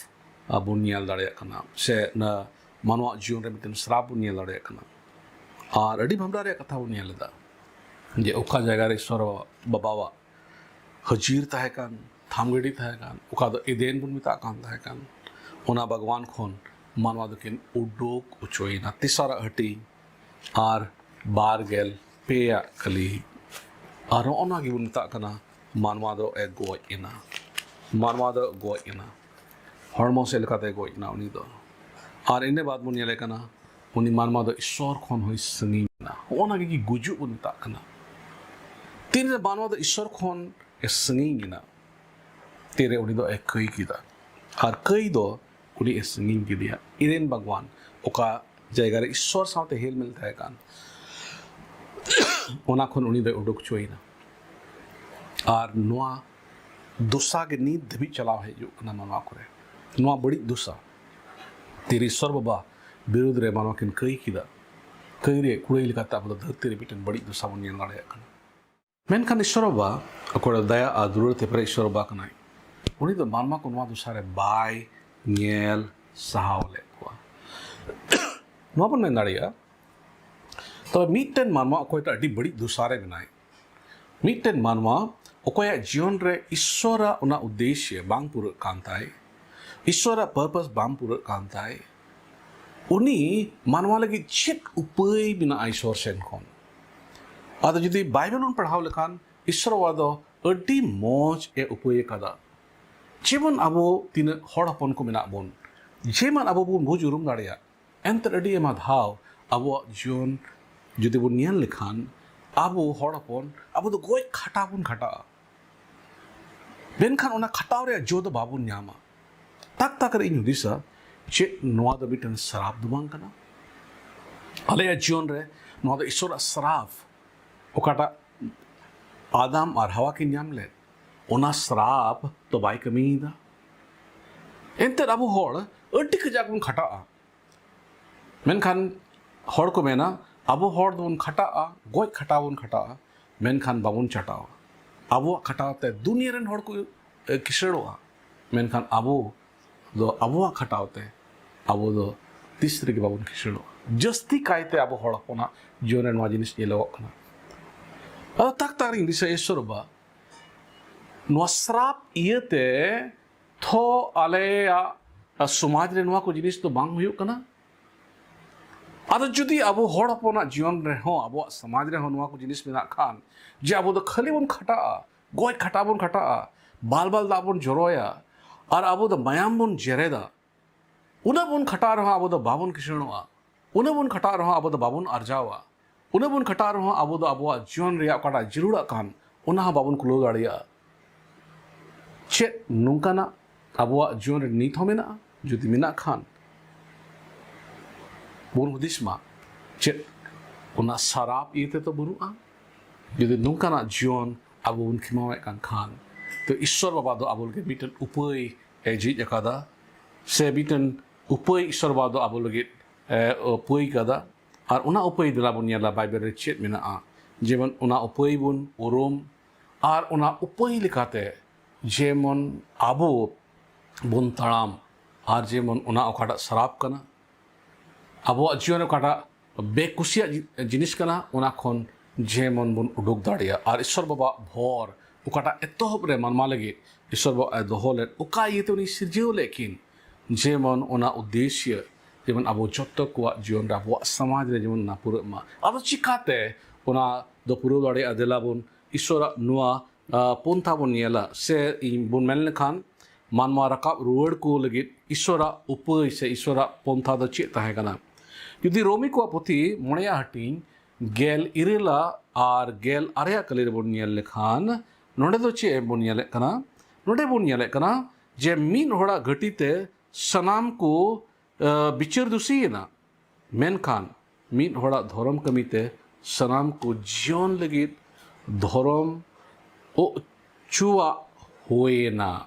ᱵᱚᱱ ᱧᱮᱞ ᱫᱟᱲᱮᱭᱟᱜ ᱠᱟᱱᱟ, ᱥᱮ ᱚᱱᱟ ᱢᱟᱱᱣᱟᱣᱟᱜ ᱡᱤᱭᱚᱱ ᱨᱮ ᱢᱤᱫᱴᱮᱱ ᱥᱨᱟᱯ ᱵᱚᱱ ᱧᱮᱞ ᱫᱟᱲᱮᱭᱟᱜ ᱠᱟᱱᱟ᱾ ᱟᱨ ᱟᱹᱰᱤ ᱵᱷᱟᱵᱽᱱᱟ ᱨᱮᱭᱟᱜ ᱠᱟᱛᱷᱟ ᱵᱚᱱ ᱧᱮᱞ ᱮᱫᱟ, ᱡᱮ ᱚᱠᱟ ᱡᱟᱭᱜᱟ ᱨᱮ ᱤᱥᱥᱚᱨ ᱵᱟᱵᱟᱣᱟᱜ ᱦᱟᱹᱡᱤᱨ ᱛᱟᱦᱮᱸ ᱠᱟᱱ, ᱛᱷᱟᱢ ᱜᱟᱹᱰᱤ ᱛᱟᱦᱮᱸ ᱠᱟᱱ, ᱚᱠᱟ ᱫᱚ ᱮᱫᱮᱱ ᱵᱚᱱ ᱢᱮᱛᱟᱜ ᱠᱟᱱ ᱛᱟᱦᱮᱸ ᱠᱟᱱ, ᱚᱱᱟ ᱵᱟᱜᱽᱣᱟᱱ ᱠᱷᱚᱱ ᱢᱟᱱᱣᱟ ᱫᱚᱠᱤᱱ ᱩᱰᱩᱠ ᱚᱪᱚᱭᱮᱱᱟ᱾ ᱛᱮᱥᱟᱨᱟᱜ ᱦᱟᱹᱴᱤᱧ ᱟᱨ ᱵᱟᱨ ᱜᱮᱞ ᱯᱮᱭᱟᱜ ᱠᱟᱹᱞᱤ᱾ ᱟᱨ ᱱᱚᱜᱼᱚ ᱱᱚᱣᱟ ᱜᱮᱵᱚᱱ ᱢᱮᱛᱟᱜ ᱠᱟᱱᱟ, ᱢᱟᱱᱣᱟ ᱫᱚ ᱮ ᱜᱚᱡ ᱮᱱᱟ᱾ ᱢᱟᱱᱣᱟ ᱫᱚ ᱜᱚᱡ ᱮᱱᱟ᱾ ᱦᱚᱲᱢᱚ ᱥᱮᱫ ᱞᱮᱠᱟᱛᱮ ᱜᱚᱡ ᱮᱱᱟ ᱩᱱᱤ ᱫᱚ᱾ ᱟᱨ ᱤᱱᱟᱹ ᱵᱟᱫ ᱵᱚᱱ ᱧᱮᱞᱮ ᱠᱟᱱᱟ, ᱩᱱᱤ ᱢᱟᱱᱣᱟ ᱫᱚ ᱤᱥᱥᱚᱨ ᱠᱷᱚᱱ ᱦᱚᱸᱭ ᱥᱟᱺᱜᱤᱧ ᱮᱱᱟ᱾ ᱱᱚᱜᱼᱚ ᱱᱚᱣᱟ ᱜᱮ ᱜᱩᱡᱩᱜ ᱵᱚᱱ ᱢᱮᱛᱟᱜ ᱠᱟᱱᱟ᱾ ᱛᱤᱱᱨᱮ ᱢᱟᱱᱣᱟ ᱫᱚ ᱤᱥᱥᱚᱨ ᱠᱷᱚᱱ ᱮ ᱥᱟᱺᱜᱤᱧ ᱮᱱᱟ, ᱛᱤᱨᱮ ᱩᱱᱤ ᱫᱚ ᱮ ᱠᱟᱹᱭ ᱠᱮᱫᱟ᱾ ᱟᱨ ᱠᱟᱹᱭ ᱫᱚ ᱩᱱᱤ ᱮ ᱥᱟᱺᱜᱤᱧ ᱠᱮᱫᱮᱭᱟ᱾ ᱮᱫᱮᱱ ᱵᱟᱜᱽᱣᱟᱱ, ᱚᱠᱟ ᱡᱟᱭᱜᱟ ᱨᱮ ᱤᱥᱥᱚᱨ ᱥᱟᱶᱛᱮ ᱦᱮᱞᱢᱮᱞ ᱛᱟᱦᱮᱸ ᱠᱟᱱ, ᱚᱱᱟ ᱠᱷᱚᱱ ᱩᱱᱤ ᱫᱚᱭ ᱩᱰᱩᱠ ᱦᱚᱪᱚᱭᱮᱱᱟ᱾ ᱟᱨ ᱱᱚᱣᱟ ᱫᱚᱥᱟ ᱜᱮ ᱱᱤᱛ ᱫᱷᱟᱹᱵᱤᱡ ᱪᱟᱞᱟᱣ ᱦᱮᱡ ᱦᱩᱭᱩᱜ ᱠᱟᱱᱟ ᱢᱟᱱᱣᱟ ᱠᱚᱨᱮ᱾ ᱱᱚᱣᱟ ᱵᱟᱹᱲᱤᱡ ᱫᱚᱥᱟ, ᱛᱤᱨᱮ ᱤᱥᱥᱚᱨ ᱵᱟᱵᱟ ᱵᱤᱨᱩᱫᱽ ᱨᱮ ᱢᱟᱱᱣᱟ ᱠᱤᱱ ᱠᱟᱹᱭ ᱠᱮᱫᱟ᱾ ᱠᱟᱹᱭ ᱨᱮᱭᱟᱜ ᱠᱩᱲᱟᱹᱭ ᱞᱮᱠᱟᱛᱮ ᱟᱵᱚ ᱫᱚ ᱫᱷᱟᱹᱨᱛᱤ ᱨᱮ ᱢᱤᱫᱴᱮᱱ ᱵᱟᱹᱲᱤᱡ ᱫᱚᱥᱟ ᱵᱚᱱ ᱧᱮᱞ ᱫᱟᱲᱮᱭᱟᱜ ᱠᱟᱱᱟ᱾ ᱢᱮᱱᱠᱷᱟᱱ ᱤᱥᱥᱚᱨ ᱵᱟᱵᱟ, ᱚᱠᱚᱭ ᱫᱚ ᱫᱟᱭᱟ ᱟᱨ ᱫᱩᱞᱟᱹᱲ ᱛᱮ ᱯᱮᱨᱮᱡ ᱤᱥᱥᱚᱨ ᱵᱟᱵᱟ ᱠᱟᱱᱟᱭ, ᱩᱱᱤ ᱫᱚ ᱢᱟᱱᱣᱟ ᱠᱚ ᱱᱚᱣᱟ ᱫᱚᱥᱟ ᱨᱮ ᱵᱟᱭ ᱧᱮᱞ ᱥᱟᱦᱟᱣ ᱞᱮᱫ ᱠᱚᱣᱟ᱾ ᱱᱚᱣᱟ ᱵᱚᱱ ᱢᱮᱱ ᱫᱟᱲᱮᱭᱟᱜᱼᱟ, ᱛᱚᱵᱮ ᱢᱤᱫᱴᱮᱱ ᱢᱟᱱᱣᱟ ᱚᱠᱚᱭᱴᱟᱜ ᱟᱹᱰᱤ ᱵᱟᱹᱲᱤᱡ ᱫᱚᱥᱟ ᱨᱮ ᱢᱮᱱᱟᱭ, ᱢᱤᱫᱴᱮᱱ ᱢᱟᱱᱣᱟ ᱚᱠᱚᱭᱟᱜ ᱡᱤᱭᱚᱱ ᱨᱮ ᱤᱥᱥᱚᱨᱟᱜ ᱚᱱᱟ ᱩᱫᱽᱫᱮᱥᱭᱚ ᱵᱟᱝ ᱯᱩᱨᱟᱹᱜ ᱠᱟᱱ ᱛᱟᱭ, ᱤᱥᱥᱚᱨᱟᱜ ᱯᱟᱨᱯᱟᱥ ᱵᱟᱝ ᱯᱩᱨᱟᱹᱜ ᱠᱟᱱ ᱛᱟᱭ, ᱩᱱᱤ ᱢᱟᱱᱣᱟ ᱞᱟᱹᱜᱤᱫ ᱪᱮᱫ ᱩᱯᱟᱹᱭ ᱢᱮᱱᱟᱜᱼᱟ ᱤᱥᱥᱚᱨ ᱥᱮᱱ ᱠᱷᱚᱱ? ᱟᱫᱚ ᱡᱩᱫᱤ ᱵᱟᱭᱵᱮᱞ ᱵᱚᱱ ᱯᱟᱲᱦᱟᱣ ᱞᱮᱠᱷᱟᱱ, ᱤᱥᱥᱚᱨ ᱵᱟᱵᱟ ᱫᱚ ᱟᱹᱰᱤ ᱢᱚᱡᱽ ᱮ ᱩᱯᱟᱹᱭ ᱟᱠᱟᱫᱟ᱾ ᱡᱮᱢᱚᱱ ᱟᱵᱚ ᱛᱤᱱᱟᱹᱜ ᱦᱚᱲ ᱦᱚᱯᱚᱱ ᱠᱚ ᱢᱮᱱᱟᱜ ᱵᱚᱱ, ᱡᱮᱢᱚᱱ ᱟᱵᱚ ᱵᱚᱱ ᱵᱩᱡᱽ ᱩᱨᱩᱢ ᱫᱟᱲᱮᱭᱟᱜ, ᱮᱱᱛᱮ ᱟᱹᱰᱤ ᱟᱭᱢᱟ ᱫᱷᱟᱣ ᱟᱵᱚᱣᱟᱜ ᱡᱤᱭᱚᱱ ᱡᱩᱫᱤ ᱵᱚᱱ ᱧᱮᱞ ᱞᱮᱠᱷᱟᱱ, ᱟᱵᱚ ᱦᱚᱲ ᱦᱚᱯᱚᱱ, ᱟᱵᱚ ᱫᱚ ᱜᱚᱡ ᱠᱷᱟᱴᱟᱣ ᱵᱚᱱ ᱠᱷᱟᱴᱟᱜᱼᱟ, ᱢᱮᱱᱠᱷᱟᱱ ᱚᱱᱟ ᱠᱷᱟᱴᱟᱣ ᱨᱮᱭᱟᱜ ᱡᱚ ᱫᱚ ᱵᱟᱵᱚᱱ ᱧᱟᱢᱟ᱾ ᱛᱟᱠ ᱛᱟᱠ ᱨᱮ ᱤᱧ ᱦᱩᱫᱤᱥᱟ, ᱪᱮᱫ ᱱᱚᱣᱟ ᱫᱚ ᱢᱤᱫᱴᱮᱱ ᱥᱨᱟᱯ ᱫᱚ ᱵᱟᱝ ᱠᱟᱱᱟ? ᱟᱞᱮᱭᱟᱜ ᱡᱤᱭᱚᱱ ᱨᱮ ᱱᱚᱣᱟ ᱫᱚ ᱤᱥᱥᱚᱨᱟᱜ ᱥᱨᱟᱯ, ᱚᱠᱟᱴᱟᱜ ᱟᱫᱟᱢ ᱟᱨ ᱦᱟᱣᱟ ᱠᱤᱱ ᱧᱟᱢ ᱞᱮᱫ, ᱚᱱᱟ ᱥᱨᱟᱯ ᱫᱚ ᱵᱟᱭ ᱠᱟᱹᱢᱤᱭᱮᱫᱟ᱾ ᱮᱱᱛᱮᱫ ᱟᱵᱚ ᱦᱚᱲ ᱟᱹᱰᱤ ᱠᱟᱡᱟᱠ ᱵᱚᱱ ᱠᱷᱟᱴᱟᱜᱼᱟ, ᱢᱮᱱᱠᱷᱟᱱ ᱦᱚᱲ ᱠᱚ ᱢᱮᱱᱟ, ᱟᱵᱚ ᱦᱚᱲ ᱫᱚᱵᱚᱱ ᱠᱷᱟᱴᱟᱜᱼᱟ, ᱜᱚᱡ ᱠᱷᱟᱴᱟᱣ ᱵᱚᱱ ᱠᱷᱟᱴᱟᱜᱼᱟ, ᱢᱮᱱᱠᱷᱟᱱ ᱵᱟᱵᱚᱱ ᱪᱟᱴᱟᱣᱟ᱾ ᱟᱵᱚᱣᱟᱜ ᱠᱷᱟᱴᱟᱣ ᱛᱮ ᱫᱩᱱᱤᱭᱟᱹ ᱨᱮᱱ ᱦᱚᱲ ᱠᱚ, ᱮ, ᱠᱤᱥᱟᱹᱲᱚᱜᱼᱟ᱾ ᱢᱮᱱᱠᱷᱟᱱ ᱟᱵᱚ ᱫᱚ ᱟᱵᱚᱣᱟᱜ ᱠᱷᱟᱴᱟᱣ ᱛᱮ ᱟᱵᱚ ᱫᱚ ᱛᱤᱥ ᱨᱮᱜᱮ ᱵᱟᱵᱚᱱ ᱠᱤᱥᱟᱹᱬᱚᱜᱼᱟ᱾ ᱡᱟᱹᱥᱛᱤ ᱠᱟᱭᱛᱮ ᱟᱵᱚ ᱦᱚᱲ ᱦᱚᱯᱚᱱᱟᱜ ᱡᱤᱭᱚᱱ ᱨᱮ ᱱᱚᱣᱟ ᱡᱤᱱᱤᱥ ᱧᱮᱞᱚᱜᱚᱜ ᱠᱟᱱᱟ᱾ ᱟᱫᱚ ᱛᱟᱠ ᱛᱟᱠ ᱨᱤᱧ ᱫᱤᱥᱟᱹᱭᱟ, ᱤᱥᱥᱚᱨ ᱵᱟᱵᱟ, ᱱᱚᱣᱟ ᱥᱨᱟᱯ ᱤᱭᱟᱹᱛᱮ ᱛᱷᱚ ᱟᱞᱮᱭᱟᱜ ᱥᱚᱢᱟᱡᱽ ᱨᱮ ᱱᱚᱣᱟ ᱠᱚ ᱡᱤᱱᱤᱥ ᱫᱚ ᱵᱟᱝ ᱦᱩᱭᱩᱜ ᱠᱟᱱᱟ᱾ ᱟᱫᱚ ᱡᱩᱫᱤ ᱟᱵᱚ ᱦᱚᱲ ᱦᱚᱯᱚᱱᱟᱜ ᱡᱤᱭᱚᱱ ᱨᱮᱦᱚᱸ, ᱟᱵᱚᱣᱟᱜ ᱥᱚᱢᱟᱡᱽ ᱨᱮᱦᱚᱸ ᱱᱚᱣᱟ ᱠᱚ ᱡᱤᱱᱤᱥ ᱢᱮᱱᱟᱜ ᱠᱷᱟᱱ, ᱡᱮ ᱟᱵᱚ ᱫᱚ ᱠᱷᱟᱹᱞᱤ ᱵᱚᱱ ᱠᱷᱟᱴᱟᱜᱼᱟ, ᱜᱚᱡ ᱠᱷᱟᱴᱟᱜ ᱵᱚᱱ ᱠᱷᱟᱴᱟᱜᱼᱟ, ᱵᱟᱞ ᱵᱟᱞ ᱫᱟᱜ ᱵᱚᱱ ᱡᱚᱨᱚᱭᱟ, ᱟᱨ ᱟᱵᱚ ᱫᱚ ᱢᱟᱭᱟᱢ ᱵᱚᱱ ᱡᱮᱨᱮᱫᱟ, ᱩᱱᱟᱹᱜ ᱵᱚᱱ ᱠᱷᱟᱴᱟᱜ ᱨᱮᱦᱚᱸ ᱟᱵᱚ ᱫᱚ ᱵᱟᱵᱚᱱ ᱠᱤᱥᱟᱹᱬᱚᱜᱼᱟ, ᱩᱱᱟᱹᱜ ᱵᱚᱱ ᱠᱷᱟᱴᱟᱜ ᱨᱮᱦᱚᱸ ᱟᱵᱚ ᱫᱚ ᱵᱟᱵᱚᱱ ᱟᱨᱡᱟᱣᱟ, ᱩᱱᱟᱹᱜ ᱵᱚᱱ ᱠᱷᱟᱴᱟᱜ ᱨᱮᱦᱚᱸ ᱟᱵᱚ ᱫᱚ ᱟᱵᱚᱣᱟᱜ ᱡᱤᱭᱚᱱ ᱨᱮᱭᱟᱜ ᱚᱠᱟᱴᱟᱜ ᱡᱟᱹᱨᱩᱲᱟᱜ ᱠᱟᱱ, ᱚᱱᱟ ᱦᱚᱸ ᱵᱟᱵᱚᱱ ᱠᱩᱞᱟᱹᱣ ᱫᱟᱲᱮᱭᱟᱜᱼᱟ᱾ ᱪᱮᱫ ᱱᱚᱝᱠᱟᱱᱟᱜ ᱟᱵᱚᱣᱟᱜ ᱡᱤᱭᱚᱱ ᱨᱮ ᱱᱤᱛ ᱦᱚᱸ ᱢᱮᱱᱟᱜᱼᱟ? ᱡᱩᱫᱤ ᱢᱮᱱᱟᱜ ᱠᱷᱟᱱ, ᱵᱚᱱ ᱦᱩᱫᱤᱥ ᱢᱟ, ᱪᱮᱫ ᱚᱱᱟ ᱥᱟᱨᱟᱯ ᱤᱭᱟᱹ ᱛᱮᱫᱚ ᱵᱟᱹᱱᱩᱜᱼᱟ? ᱡᱩᱫᱤ ᱱᱚᱝᱠᱟᱱᱟᱜ ᱡᱤᱭᱚᱱ ᱟᱵᱚ ᱵᱚᱱ ᱠᱷᱮᱢᱟᱣᱮᱫ ᱠᱟᱱ ᱠᱷᱟᱱ, ᱛᱚ ᱤᱥᱥᱚᱨ ᱵᱟᱵᱟ ᱫᱚ ᱟᱵᱚ ᱞᱟᱹᱜᱤᱫ ᱢᱤᱫᱴᱮᱱ ᱩᱯᱟᱹᱭ ᱮ ᱡᱷᱤᱡ ᱟᱠᱟᱫᱟ, ᱥᱮ ᱢᱤᱫᱴᱮᱱ ᱩᱯᱟᱹᱭ ᱤᱥᱥᱚᱨ ᱵᱟᱵᱟ ᱫᱚ ᱟᱵᱚ ᱞᱟᱹᱜᱤᱫ ᱮ ᱩᱯᱟᱹᱭ ᱠᱟᱫᱟ᱾ ᱟᱨ ᱚᱱᱟ ᱩᱯᱟᱹᱭ ᱫᱮᱞᱟ ᱵᱚᱱ ᱧᱮᱞᱟ ᱵᱟᱭᱵᱮᱞ ᱨᱮ ᱪᱮᱫ ᱢᱮᱱᱟᱜᱼᱟ᱾ ᱡᱮᱢᱚᱱ ᱚᱱᱟ ᱩᱯᱟᱹᱭ ᱵᱚᱱ ᱩᱨᱩᱢ, ᱟᱨ ᱚᱱᱟ ᱩᱯᱟᱹᱭ ᱞᱮᱠᱟᱛᱮ ᱡᱮᱢᱚᱱ ᱟᱵᱚ ᱵᱚᱱ ᱛᱟᱲᱟᱢ, ᱟᱨ ᱡᱮᱢᱚᱱ ᱚᱱᱟ ᱚᱠᱟᱴᱟᱜ ᱥᱟᱨᱟᱯ ᱠᱟᱱᱟ, ᱟᱵᱚᱣᱟᱜ ᱡᱤᱭᱚᱱ ᱨᱮ ᱚᱠᱟᱴᱟᱜ ᱵᱮᱠᱩᱥᱤᱭᱟᱜ ᱡᱤ-, ᱡᱤᱱᱤᱥ ᱠᱟᱱᱟ, ᱚᱱᱟ ᱠᱷᱚᱱ ᱡᱮᱢᱚᱱ ᱵᱚᱱ ᱩᱰᱩᱠ ᱫᱟᱲᱮᱭᱟᱜ᱾ ᱟᱨ ᱤᱥᱥᱚᱨ ᱵᱟᱵᱟᱣᱟᱜ ᱵᱷᱚᱨ ᱚᱠᱟᱴᱟᱜ ᱮᱛᱚᱦᱚᱵ ᱨᱮ ᱢᱟᱱᱣᱟ ᱞᱟᱹᱜᱤᱫ ᱤᱥᱥᱚᱨ ᱵᱟᱵᱟ ᱮ ᱫᱚᱦᱚ ᱞᱮᱫ, ᱚᱠᱟ ᱤᱭᱟᱹᱛᱮ ᱩᱱᱤ ᱥᱤᱨᱡᱟᱹᱣ ᱞᱮᱫ ᱠᱤᱱ, ᱡᱮᱢᱚᱱ ᱚᱱᱟ ᱩᱫᱽᱫᱮᱥᱭᱚ ᱡᱮᱢᱚᱱ ᱟᱵᱚ ᱡᱚᱛᱚ ᱠᱚᱣᱟᱜ ᱡᱤᱭᱚᱱ ᱨᱮ, ᱟᱵᱚᱣᱟᱜ ᱥᱚᱢᱟᱡᱽ ᱨᱮ ᱡᱮᱢᱚᱱ ᱚᱱᱟ ᱯᱩᱨᱟᱹᱜ ᱢᱟ᱾ ᱟᱫᱚ ᱪᱤᱠᱟᱛᱮ ᱚᱱᱟ ᱫᱚ ᱯᱩᱨᱟᱹᱣ ᱫᱟᱲᱮᱭᱟᱜᱼᱟ? ᱫᱮᱞᱟ ᱵᱚᱱ ᱤᱥᱥᱚᱨᱟᱜ ᱱᱚᱣᱟ, ᱟ, ᱯᱚᱱᱛᱷᱟ ᱵᱚᱱ ᱧᱮᱞᱟ, ᱥᱮ ᱤᱧ ᱵᱚᱱ ᱢᱮᱱ ᱞᱮᱠᱷᱟᱱ ᱢᱟᱱᱣᱟ ᱨᱟᱠᱟᱵ ᱨᱩᱣᱟᱹᱲ ᱠᱚ ᱞᱟᱹᱜᱤᱫ ᱤᱥᱥᱚᱨᱟᱜ ᱩᱯᱟᱹᱭ ᱥᱮ ᱤᱥᱥᱚᱨᱟᱜ ᱯᱚᱱᱛᱷᱟ ᱫᱚ ᱪᱮᱫ ᱛᱟᱦᱮᱸ ᱠᱟᱱᱟ? ᱡᱩᱫᱤ ᱨᱳᱢᱤ ᱠᱚᱣᱟᱜ ᱯᱩᱛᱷᱤ ᱢᱚᱬᱮᱭᱟᱜ ᱦᱟᱹᱴᱤᱧ ᱜᱮᱞ ᱤᱨᱟᱹᱞᱟᱜ ᱟᱨ ᱜᱮᱞ ᱟᱨᱮᱭᱟᱜ ᱠᱟᱹᱞᱤ ᱨᱮᱵᱚᱱ ᱧᱮᱞ ᱞᱮᱠᱷᱟᱱ, ᱱᱚᱰᱮ ᱫᱚ ᱪᱮᱫ ᱵᱚᱱ ᱧᱮᱞᱮᱫ ᱠᱟᱱᱟ? ᱱᱚᱰᱮ ᱵᱚᱱ ᱧᱮᱞᱮᱫ ᱠᱟᱱᱟ ᱡᱮ ᱢᱤᱫ ᱦᱚᱲᱟᱜ ᱜᱷᱟᱹᱴᱤ ᱛᱮ ᱥᱟᱱᱟᱢ ᱠᱚ, ᱟ, ᱵᱤᱪᱟᱹᱨ ᱫᱩᱥᱤᱭᱮᱱᱟ, ᱢᱮᱱᱠᱷᱟᱱ ᱢᱤᱫ ᱦᱚᱲᱟᱜ ᱫᱷᱚᱨᱚᱢ ᱠᱟᱹᱢᱤᱛᱮ ᱥᱟᱱᱟᱢ ᱠᱚ ᱡᱤᱭᱚᱱ ᱞᱟᱹᱜᱤᱫ ᱫᱷᱚᱨᱚᱢ ᱚᱪᱚᱣᱟᱜ ᱦᱩᱭᱮᱱᱟ᱾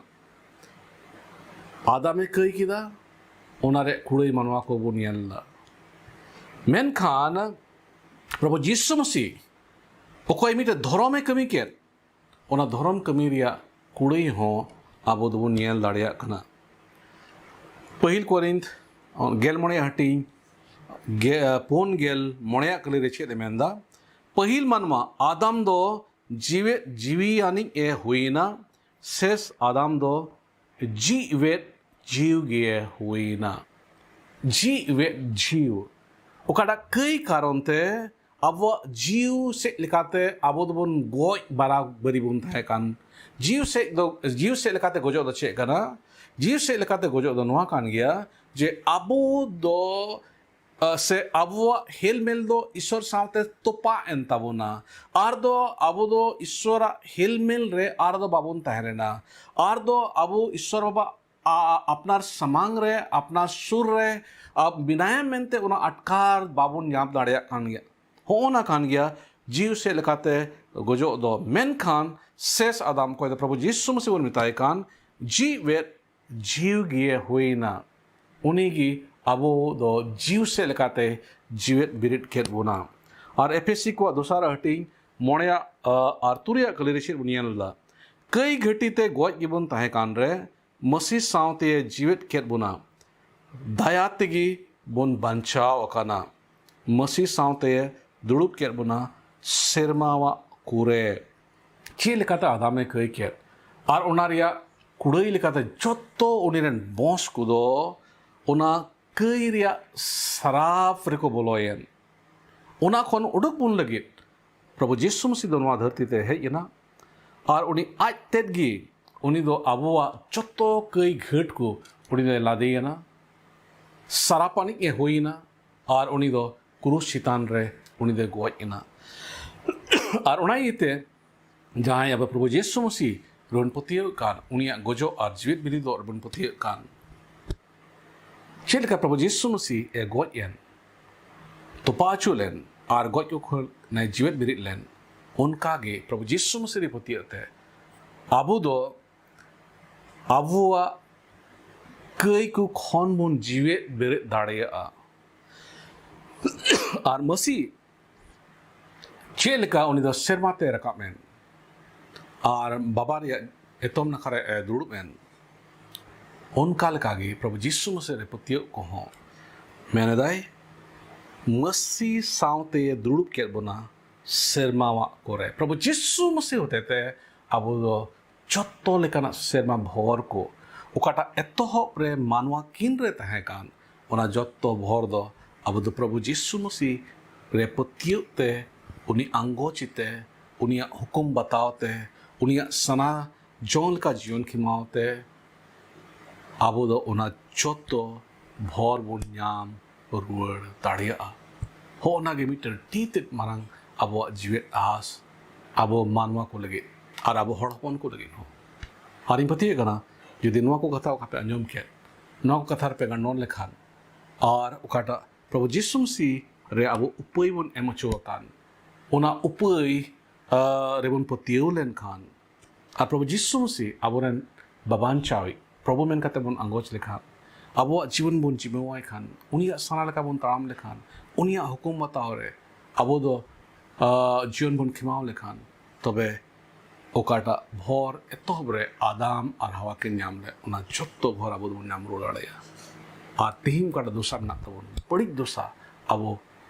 ᱟᱫᱟᱢᱮ ᱠᱟᱹᱭ ᱠᱮᱫᱟ, ᱚᱱᱟ ᱨᱮᱭᱟᱜ ᱠᱩᱲᱟᱹᱭ ᱢᱟᱱᱣᱟ ᱠᱚᱵᱚᱱ ᱧᱮᱞ ᱮᱫᱟ᱾ ᱢᱮᱱᱠᱷᱟᱱ ᱯᱨᱚᱵᱷᱩ ᱡᱤᱥᱩ ᱢᱟᱹᱥᱤ ᱚᱠᱚᱭ ᱢᱤᱫᱴᱮᱱ ᱫᱷᱚᱨᱚᱢᱮ ᱠᱟᱹᱢᱤ ᱠᱮᱫ, ᱚᱱᱟ ᱫᱷᱚᱨᱚᱢ ᱠᱟᱹᱢᱤ ᱨᱮᱭᱟᱜ ᱠᱩᱲᱟᱹᱭ ᱦᱚᱸ ᱟᱵᱚ ᱫᱚᱵᱚᱱ ᱧᱮᱞ ᱫᱟᱲᱮᱭᱟᱜ ᱠᱟᱱᱟ᱾ ᱯᱟᱹᱦᱤᱞ ᱠᱚᱨᱤᱱᱛᱷ ᱜᱮᱞ ᱢᱚᱬᱮ ᱦᱟᱹᱴᱤᱧ ᱜᱮ ᱯᱩᱱ ᱜᱮᱞ ᱢᱚᱬᱮᱭᱟᱜ ᱠᱟᱹᱞᱤ ᱨᱮ ᱪᱮᱫ ᱮ ᱢᱮᱱᱫᱟ? ᱯᱟᱹᱦᱤᱞ ᱢᱟᱱᱣᱟ ᱟᱫᱟᱢ ᱫᱚ ᱡᱤᱣᱮᱫ ᱡᱤᱣᱤ ᱟᱱᱤᱡ ᱮ ᱦᱩᱭᱮᱱᱟ, ᱥᱮᱥ ᱟᱫᱟᱢ ᱫᱚ ᱡᱤᱣᱮᱫ ᱡᱤᱣ ᱜᱮ ᱦᱩᱭᱮᱱᱟ᱾ ᱡᱤᱣᱮᱫ ᱡᱤᱣ, ᱚᱠᱟᱴᱟᱜ ᱠᱟᱹᱭ ᱠᱟᱨᱚᱱ ᱛᱮ ᱟᱵᱚᱣᱟᱜ ᱡᱤᱣ ᱥᱮᱫ ᱞᱮᱠᱟᱛᱮ ᱟᱵᱚ ᱫᱚᱵᱚᱱ ᱜᱚᱡ ᱵᱟᱨᱟᱵᱟᱹᱨᱤ ᱵᱚᱱ ᱛᱟᱦᱮᱸ ᱠᱟᱱ᱾ ᱡᱤᱣ ᱥᱮᱫ ᱫᱚ, ᱡᱤᱣ ᱥᱮᱫ ᱞᱮᱠᱟᱛᱮ ᱜᱚᱡᱚᱜ ᱫᱚ ᱪᱮᱫ ᱠᱟᱱᱟ? ᱡᱤᱣ ᱥᱮᱫ ᱞᱮᱠᱟᱛᱮ ᱜᱚᱡᱚᱜ ᱫᱚ ᱱᱚᱣᱟ ᱠᱟᱱ ᱜᱮᱭᱟ ᱡᱮ ᱟᱵᱚ ᱫᱚ, ᱟ, ᱥᱮ ᱟᱵᱚᱣᱟᱜ ᱦᱮᱞᱢᱮᱞ ᱫᱚ ᱤᱥᱚᱨ ᱥᱟᱶᱛᱮ ᱛᱚᱯᱟᱜ ᱮᱱ ᱛᱟᱵᱚᱱᱟ᱾ ᱟᱨ ᱫᱚ ᱟᱵᱚ ᱫᱚ ᱤᱥᱚᱨᱟᱜ ᱦᱮᱞᱢᱮᱞ ᱨᱮ ᱟᱨ ᱫᱚ ᱵᱟᱵᱚᱱ ᱛᱟᱦᱮᱸ ᱞᱮᱱᱟ᱾ ᱟᱨ ᱫᱚ ᱟᱵᱚ ᱤᱥᱚᱨ ᱵᱟᱵᱟ ᱟ-, ᱟᱯᱱᱟᱨ ᱥᱟᱢᱟᱝ ᱨᱮ, ᱟᱯᱱᱟᱨ ᱥᱩᱨ ᱨᱮ, ᱟ, ᱢᱮᱱᱟᱭᱟ ᱢᱮᱱᱛᱮ ᱚᱱᱟ ᱟᱴᱠᱟᱨ ᱵᱟᱵᱚᱱ ᱧᱟᱢ ᱫᱟᱲᱮᱭᱟᱜ ᱠᱟᱱ ᱜᱮᱭᱟ᱾ ᱦᱚᱸᱜᱼᱚ ᱱᱟ ᱠᱟᱱ ᱜᱮᱭᱟ ᱡᱤᱣ ᱥᱮᱫ ᱞᱮᱠᱟᱛᱮ ᱜᱚᱡᱚᱜ ᱫᱚ᱾ ᱢᱮᱱᱠᱷᱟᱱ ᱥᱮᱥ ᱟᱫᱟᱢ, ᱚᱠᱚᱭ ᱫᱚ ᱯᱨᱚᱵᱷᱩ ᱡᱤᱥᱩ ᱢᱟᱹᱥᱤ ᱵᱚᱱ ᱢᱮᱛᱟᱭ ᱠᱟᱱ, ᱡᱤᱣᱮᱫ ᱡᱤᱣ ᱜᱮ ᱦᱩᱭᱱᱟ᱾ ᱩᱱᱤ ᱜᱮ ᱟᱵᱚ ᱫᱚ ᱡᱤᱣ ᱥᱮᱫ ᱞᱮᱠᱟᱛᱮ ᱡᱤᱣᱮᱫ ᱵᱤᱨᱤᱫ ᱠᱮᱫ ᱵᱚᱱᱟ᱾ ᱟᱨ ᱮᱯᱷᱮᱥᱤ ᱠᱚᱣᱟᱜ ᱫᱚᱥᱟᱨ ᱦᱟᱹᱴᱤᱧ ᱢᱚᱬᱮᱭᱟᱜ, ᱟ, ᱟᱨ ᱛᱩᱨᱩᱭᱟᱜ ᱠᱟᱹᱞᱤ ᱨᱮ ᱪᱮᱫ ᱵᱚᱱ ᱧᱮᱞ ᱮᱫᱟ? ᱠᱟᱹᱭ ᱜᱷᱟᱹᱴᱤ ᱛᱮ ᱜᱚᱡ ᱜᱮᱵᱚᱱ ᱛᱟᱦᱮᱸ ᱠᱟᱱ ᱨᱮ, ᱢᱟᱹᱥᱤ ᱥᱟᱶᱛᱮ ᱡᱤᱣᱮᱫ ᱠᱮᱫ ᱵᱚᱱᱟ᱾ ᱫᱟᱭᱟ ᱛᱮᱜᱮ ᱵᱚᱱ ᱵᱟᱧᱪᱟᱣ ᱟᱠᱟᱱᱟ᱾ ᱢᱟᱹᱥᱤ ᱥᱟᱶᱛᱮ ᱫᱩᱲᱩᱵ ᱠᱮᱫ ᱵᱚᱱᱟ ᱥᱮᱨᱢᱟᱣᱟᱜ ᱠᱚᱨᱮ᱾ ᱪᱮᱫ ᱞᱮᱠᱟᱛᱮ ᱟᱫᱟᱢᱮ ᱠᱟᱹᱭ ᱠᱮᱫ ᱟᱨ ᱚᱱᱟ ᱨᱮᱭᱟᱜ ᱠᱩᱲᱟᱹᱭ ᱞᱮᱠᱟᱛᱮ ᱡᱚᱛᱚ ᱩᱱᱤ ᱨᱮᱱ ᱵᱚᱸᱥ ᱠᱚᱫᱚ ᱚᱱᱟ ᱠᱟᱹᱭ ᱨᱮᱭᱟᱜ ᱥᱟᱨᱟᱯ ᱨᱮᱠᱚ ᱵᱚᱞᱚᱭᱮᱱ᱾ ᱚᱱᱟ ᱠᱷᱚᱱ ᱩᱰᱩᱠ ᱵᱚᱱ ᱞᱟᱹᱜᱤᱫ ᱯᱨᱚᱵᱷᱩ ᱡᱤᱥᱩ ᱢᱟᱹᱥᱤ ᱫᱚ ᱱᱚᱣᱟ ᱫᱷᱟᱹᱨᱛᱤ ᱛᱮ ᱦᱮᱡ ᱮᱱᱟ ᱟᱨ ᱩᱱᱤ ᱟᱡ ᱛᱮᱫ ᱜᱮ, ᱩᱱᱤ ᱫᱚ ᱟᱵᱚᱣᱟᱜ ᱡᱚᱛᱚ ᱠᱟᱹᱭ ᱜᱷᱟᱹᱴ ᱠᱚ ᱩᱱᱤ ᱫᱚᱭ ᱞᱟᱫᱮᱭᱮᱱᱟ᱾ ᱥᱟᱨᱟᱯᱟᱱᱤᱡ ᱮ ᱦᱩᱭᱮᱱᱟ ᱟᱨ ᱩᱱᱤ ᱫᱚ ᱠᱨᱩᱥ ᱪᱮᱛᱟᱱ ᱨᱮ ᱩᱱᱤ ᱫᱚᱭ ᱜᱚᱡ ᱮᱱᱟ᱾ ᱟᱨ ᱚᱱᱟ ᱤᱭᱟᱹᱛᱮ ᱡᱟᱦᱟᱸᱭ ᱟᱵᱚ ᱯᱨᱚᱵᱷᱩ ᱡᱤᱥᱩ ᱢᱟᱹᱥᱤ ᱨᱮᱵᱚᱱ ᱯᱟᱹᱛᱭᱟᱹᱣ ᱠᱟᱱ, ᱩᱱᱤᱭᱟᱜ ᱜᱚᱡᱚᱜ ᱟᱨ ᱡᱤᱣᱮᱫ ᱵᱤᱨᱤᱫᱚᱜ ᱨᱮᱵᱚᱱ ᱯᱟᱹᱛᱭᱟᱹᱜ ᱠᱟᱱ, ᱪᱮᱫ ᱞᱮᱠᱟ ᱯᱨᱚᱵᱷᱩ ᱡᱤᱥᱩ ᱢᱟᱹᱥᱤ ᱮ ᱜᱚᱡ ᱮᱱ, ᱛᱚᱯᱟ ᱦᱚᱪᱚ ᱞᱮᱱ ᱟᱨ ᱜᱚᱡ ᱠᱚ ᱠᱷᱚᱱ ᱮ ᱡᱤᱣᱮᱫ ᱵᱮᱨᱮᱫ ᱞᱮᱱ, ᱚᱱᱠᱟ ᱜᱮ ᱯᱨᱚᱵᱷᱩ ᱡᱤᱥᱩ ᱢᱟᱹᱥᱤ ᱨᱮ ᱯᱟᱹᱛᱭᱟᱹᱜ ᱛᱮ ᱟᱵᱚ ᱫᱚ ᱟᱵᱚᱣᱟᱜ ᱠᱟᱹᱭ ᱠᱚ ᱠᱷᱚᱱ ᱵᱚᱱ ᱡᱤᱣᱮᱫ ᱵᱮᱨᱮᱫ ᱫᱟᱲᱮᱭᱟᱜᱼᱟ᱾ ᱟᱨ ᱢᱟᱹᱥᱤ ᱪᱮᱫ ᱞᱮᱠᱟ ᱩᱱᱤ ᱫᱚ ᱥᱮᱨᱢᱟ ᱛᱮ ᱨᱟᱠᱟᱵ ᱮᱱ ᱟᱨ ᱵᱟᱵᱟ ᱨᱮᱭᱟᱜ ᱮᱛᱚᱢ ᱱᱟᱠᱷᱟ ᱨᱮ ᱮ ᱫᱩᱲᱩᱵ ᱮᱱ, ᱚᱱᱠᱟ ᱞᱮᱠᱟᱜᱮ ᱯᱨᱚᱵᱷᱩ ᱡᱤᱥᱩ ᱢᱟᱹᱥᱤ ᱨᱮ ᱯᱟᱹᱛᱭᱟᱹᱣ ᱠᱚᱦᱚᱸ ᱢᱮᱱᱮᱫᱟᱭ, ᱢᱟᱹᱥᱤ ᱥᱟᱶᱛᱮ ᱫᱩᱲᱩᱵ ᱠᱮᱫ ᱵᱚᱱᱟ ᱥᱮᱨᱢᱟᱣᱟᱜ ᱠᱚᱨᱮ᱾ ᱯᱨᱚᱵᱷᱩ ᱡᱤᱥᱩ ᱢᱟᱹᱥᱤ ᱦᱚᱛᱮᱛᱮ ᱟᱵᱚ ᱫᱚ ᱡᱚᱛᱚ ᱞᱮᱠᱟᱱᱟᱜ ᱥᱮᱨᱢᱟ ᱵᱷᱚᱨ ᱠᱚ, ᱚᱠᱟᱴᱟᱜ ᱮᱛᱚᱦᱚᱵ ᱨᱮ ᱢᱟᱱᱣᱟ ᱠᱤᱱ ᱨᱮ ᱛᱟᱦᱮᱸ ᱠᱟᱱ, ᱚᱱᱟ ᱡᱚᱛᱚ ᱵᱷᱚᱨ ᱫᱚ ᱟᱵᱚ ᱫᱚ ᱯᱨᱚᱵᱷᱩ ᱡᱤᱥᱩ ᱢᱟᱹᱥᱤ ᱨᱮ ᱯᱟᱹᱛᱭᱟᱹᱣ ᱛᱮ, ᱩᱱᱤ ᱟᱸᱜᱚᱪ ᱛᱮ, ᱩᱱᱤᱭᱟᱜ ᱦᱩᱠᱩᱢ ᱵᱟᱛᱟᱣ ᱛᱮ, ᱩᱱᱤᱭᱟᱜ ᱥᱟᱱᱟ ᱡᱚᱝ ᱞᱮᱠᱟ ᱡᱤᱭᱚᱱ ᱠᱷᱮᱢᱟᱣ ᱛᱮ ᱟᱵᱚ ᱫᱚ ᱚᱱᱟ ᱡᱚᱛᱚ ᱵᱷᱚᱨ ᱵᱚᱱ ᱧᱟᱢ ᱨᱩᱣᱟᱹᱲ ᱫᱟᱲᱮᱭᱟᱜᱼᱟ᱾ ᱦᱚᱸᱜᱼᱚ ᱱᱟ ᱜᱮ ᱢᱤᱫᱴᱮᱱ ᱟᱹᱰᱤ ᱛᱮᱫ ᱢᱟᱨᱟᱝ ᱟᱵᱚᱣᱟᱜ ᱡᱤᱣᱮᱫ ᱟᱸᱥ, ᱟᱵᱚ ᱢᱟᱱᱣᱟ ᱠᱚ ᱞᱟᱹᱜᱤᱫ ᱟᱨ ᱟᱵᱚ ᱦᱚᱲ ᱦᱚᱯᱚᱱ ᱠᱚ ᱞᱟᱹᱜᱤᱫ ᱦᱚᱸ᱾ ᱟᱨᱤᱧ ᱯᱟᱹᱛᱭᱟᱹᱜ ᱠᱟᱱᱟ, ᱡᱩᱫᱤ ᱱᱚᱣᱟ ᱠᱚ ᱠᱟᱛᱷᱟ ᱚᱠᱟ ᱯᱮ ᱟᱸᱡᱚᱢ ᱠᱮᱫ, ᱱᱚᱣᱟ ᱠᱚ ᱠᱟᱛᱷᱟ ᱨᱮᱯᱮ ᱜᱟᱱᱰᱚᱱ ᱞᱮᱠᱷᱟᱱ ᱟᱨ ᱚᱠᱟᱴᱟᱜ ᱯᱨᱚᱵᱷᱩ ᱡᱤᱥᱩ ᱢᱟᱹᱥᱤ ᱨᱮ ᱟᱵᱚ ᱩᱯᱟᱹᱭ ᱵᱚᱱ ᱮᱢ ᱦᱚᱪᱚ ᱟᱠᱟᱱ, ᱚᱱᱟ ᱩᱯᱟᱹᱭ ᱟᱸ, ᱨᱮᱵᱚᱱ ᱯᱟᱹᱛᱭᱟᱹᱣ ᱞᱮᱱᱠᱷᱟᱱ ᱟᱨ ᱯᱨᱚᱵᱷᱩ ᱡᱤᱥᱩ ᱢᱟᱹᱥᱤ ᱟᱵᱚᱨᱮᱱ ᱵᱟᱵᱟᱧᱪᱟᱣᱤᱡ ᱯᱨᱚᱵᱷᱩ ᱢᱮᱱ ᱠᱟᱛᱮ ᱵᱚᱱ ᱟᱸᱜᱚᱪ ᱞᱮᱠᱷᱟᱱ, ᱟᱵᱚᱣᱟᱜ ᱡᱤᱵᱚᱱ ᱵᱚᱱ ᱡᱤᱢᱟᱹᱣᱟᱭ ᱠᱷᱟᱱ, ᱩᱱᱤᱭᱟᱜ ᱥᱟᱱᱟ ᱞᱮᱠᱟ ᱵᱚᱱ ᱛᱟᱲᱟᱢ ᱞᱮᱠᱷᱟᱱ, ᱩᱱᱤᱭᱟᱜ ᱦᱩᱠᱩᱢ ᱵᱟᱛᱟᱣ ᱨᱮ ᱟᱵᱚ ᱫᱚ ᱟᱸ, ᱡᱤᱭᱚᱱ ᱵᱚᱱ ᱠᱷᱮᱢᱟᱣ ᱞᱮᱠᱷᱟᱱ, ᱛᱚᱵᱮ ᱚᱠᱟᱴᱟᱜ ᱵᱷᱚᱨ ᱮᱛᱚᱦᱚᱵ ᱨᱮ ᱟᱫᱟᱢ ᱟᱨ ᱦᱟᱣᱟ ᱠᱤᱱ ᱧᱟᱢ ᱞᱮᱫ, ᱚᱱᱟ ᱡᱚᱛᱚ ᱵᱷᱚᱨ ᱟᱵᱚ ᱫᱚᱵᱚᱱ ᱧᱟᱢ ᱨᱩᱣᱟᱹᱲ ᱫᱟᱲᱮᱭᱟᱜᱼᱟ᱾ ᱟᱨ ᱛᱮᱦᱮᱧ ᱚᱠᱟᱴᱟᱜ ᱫᱚᱥᱟ ᱢᱮᱱᱟᱜ ᱛᱟᱵᱚᱱ, ᱵᱟᱹᱲᱤᱡ ᱫᱚᱥᱟ, ᱟᱵᱚ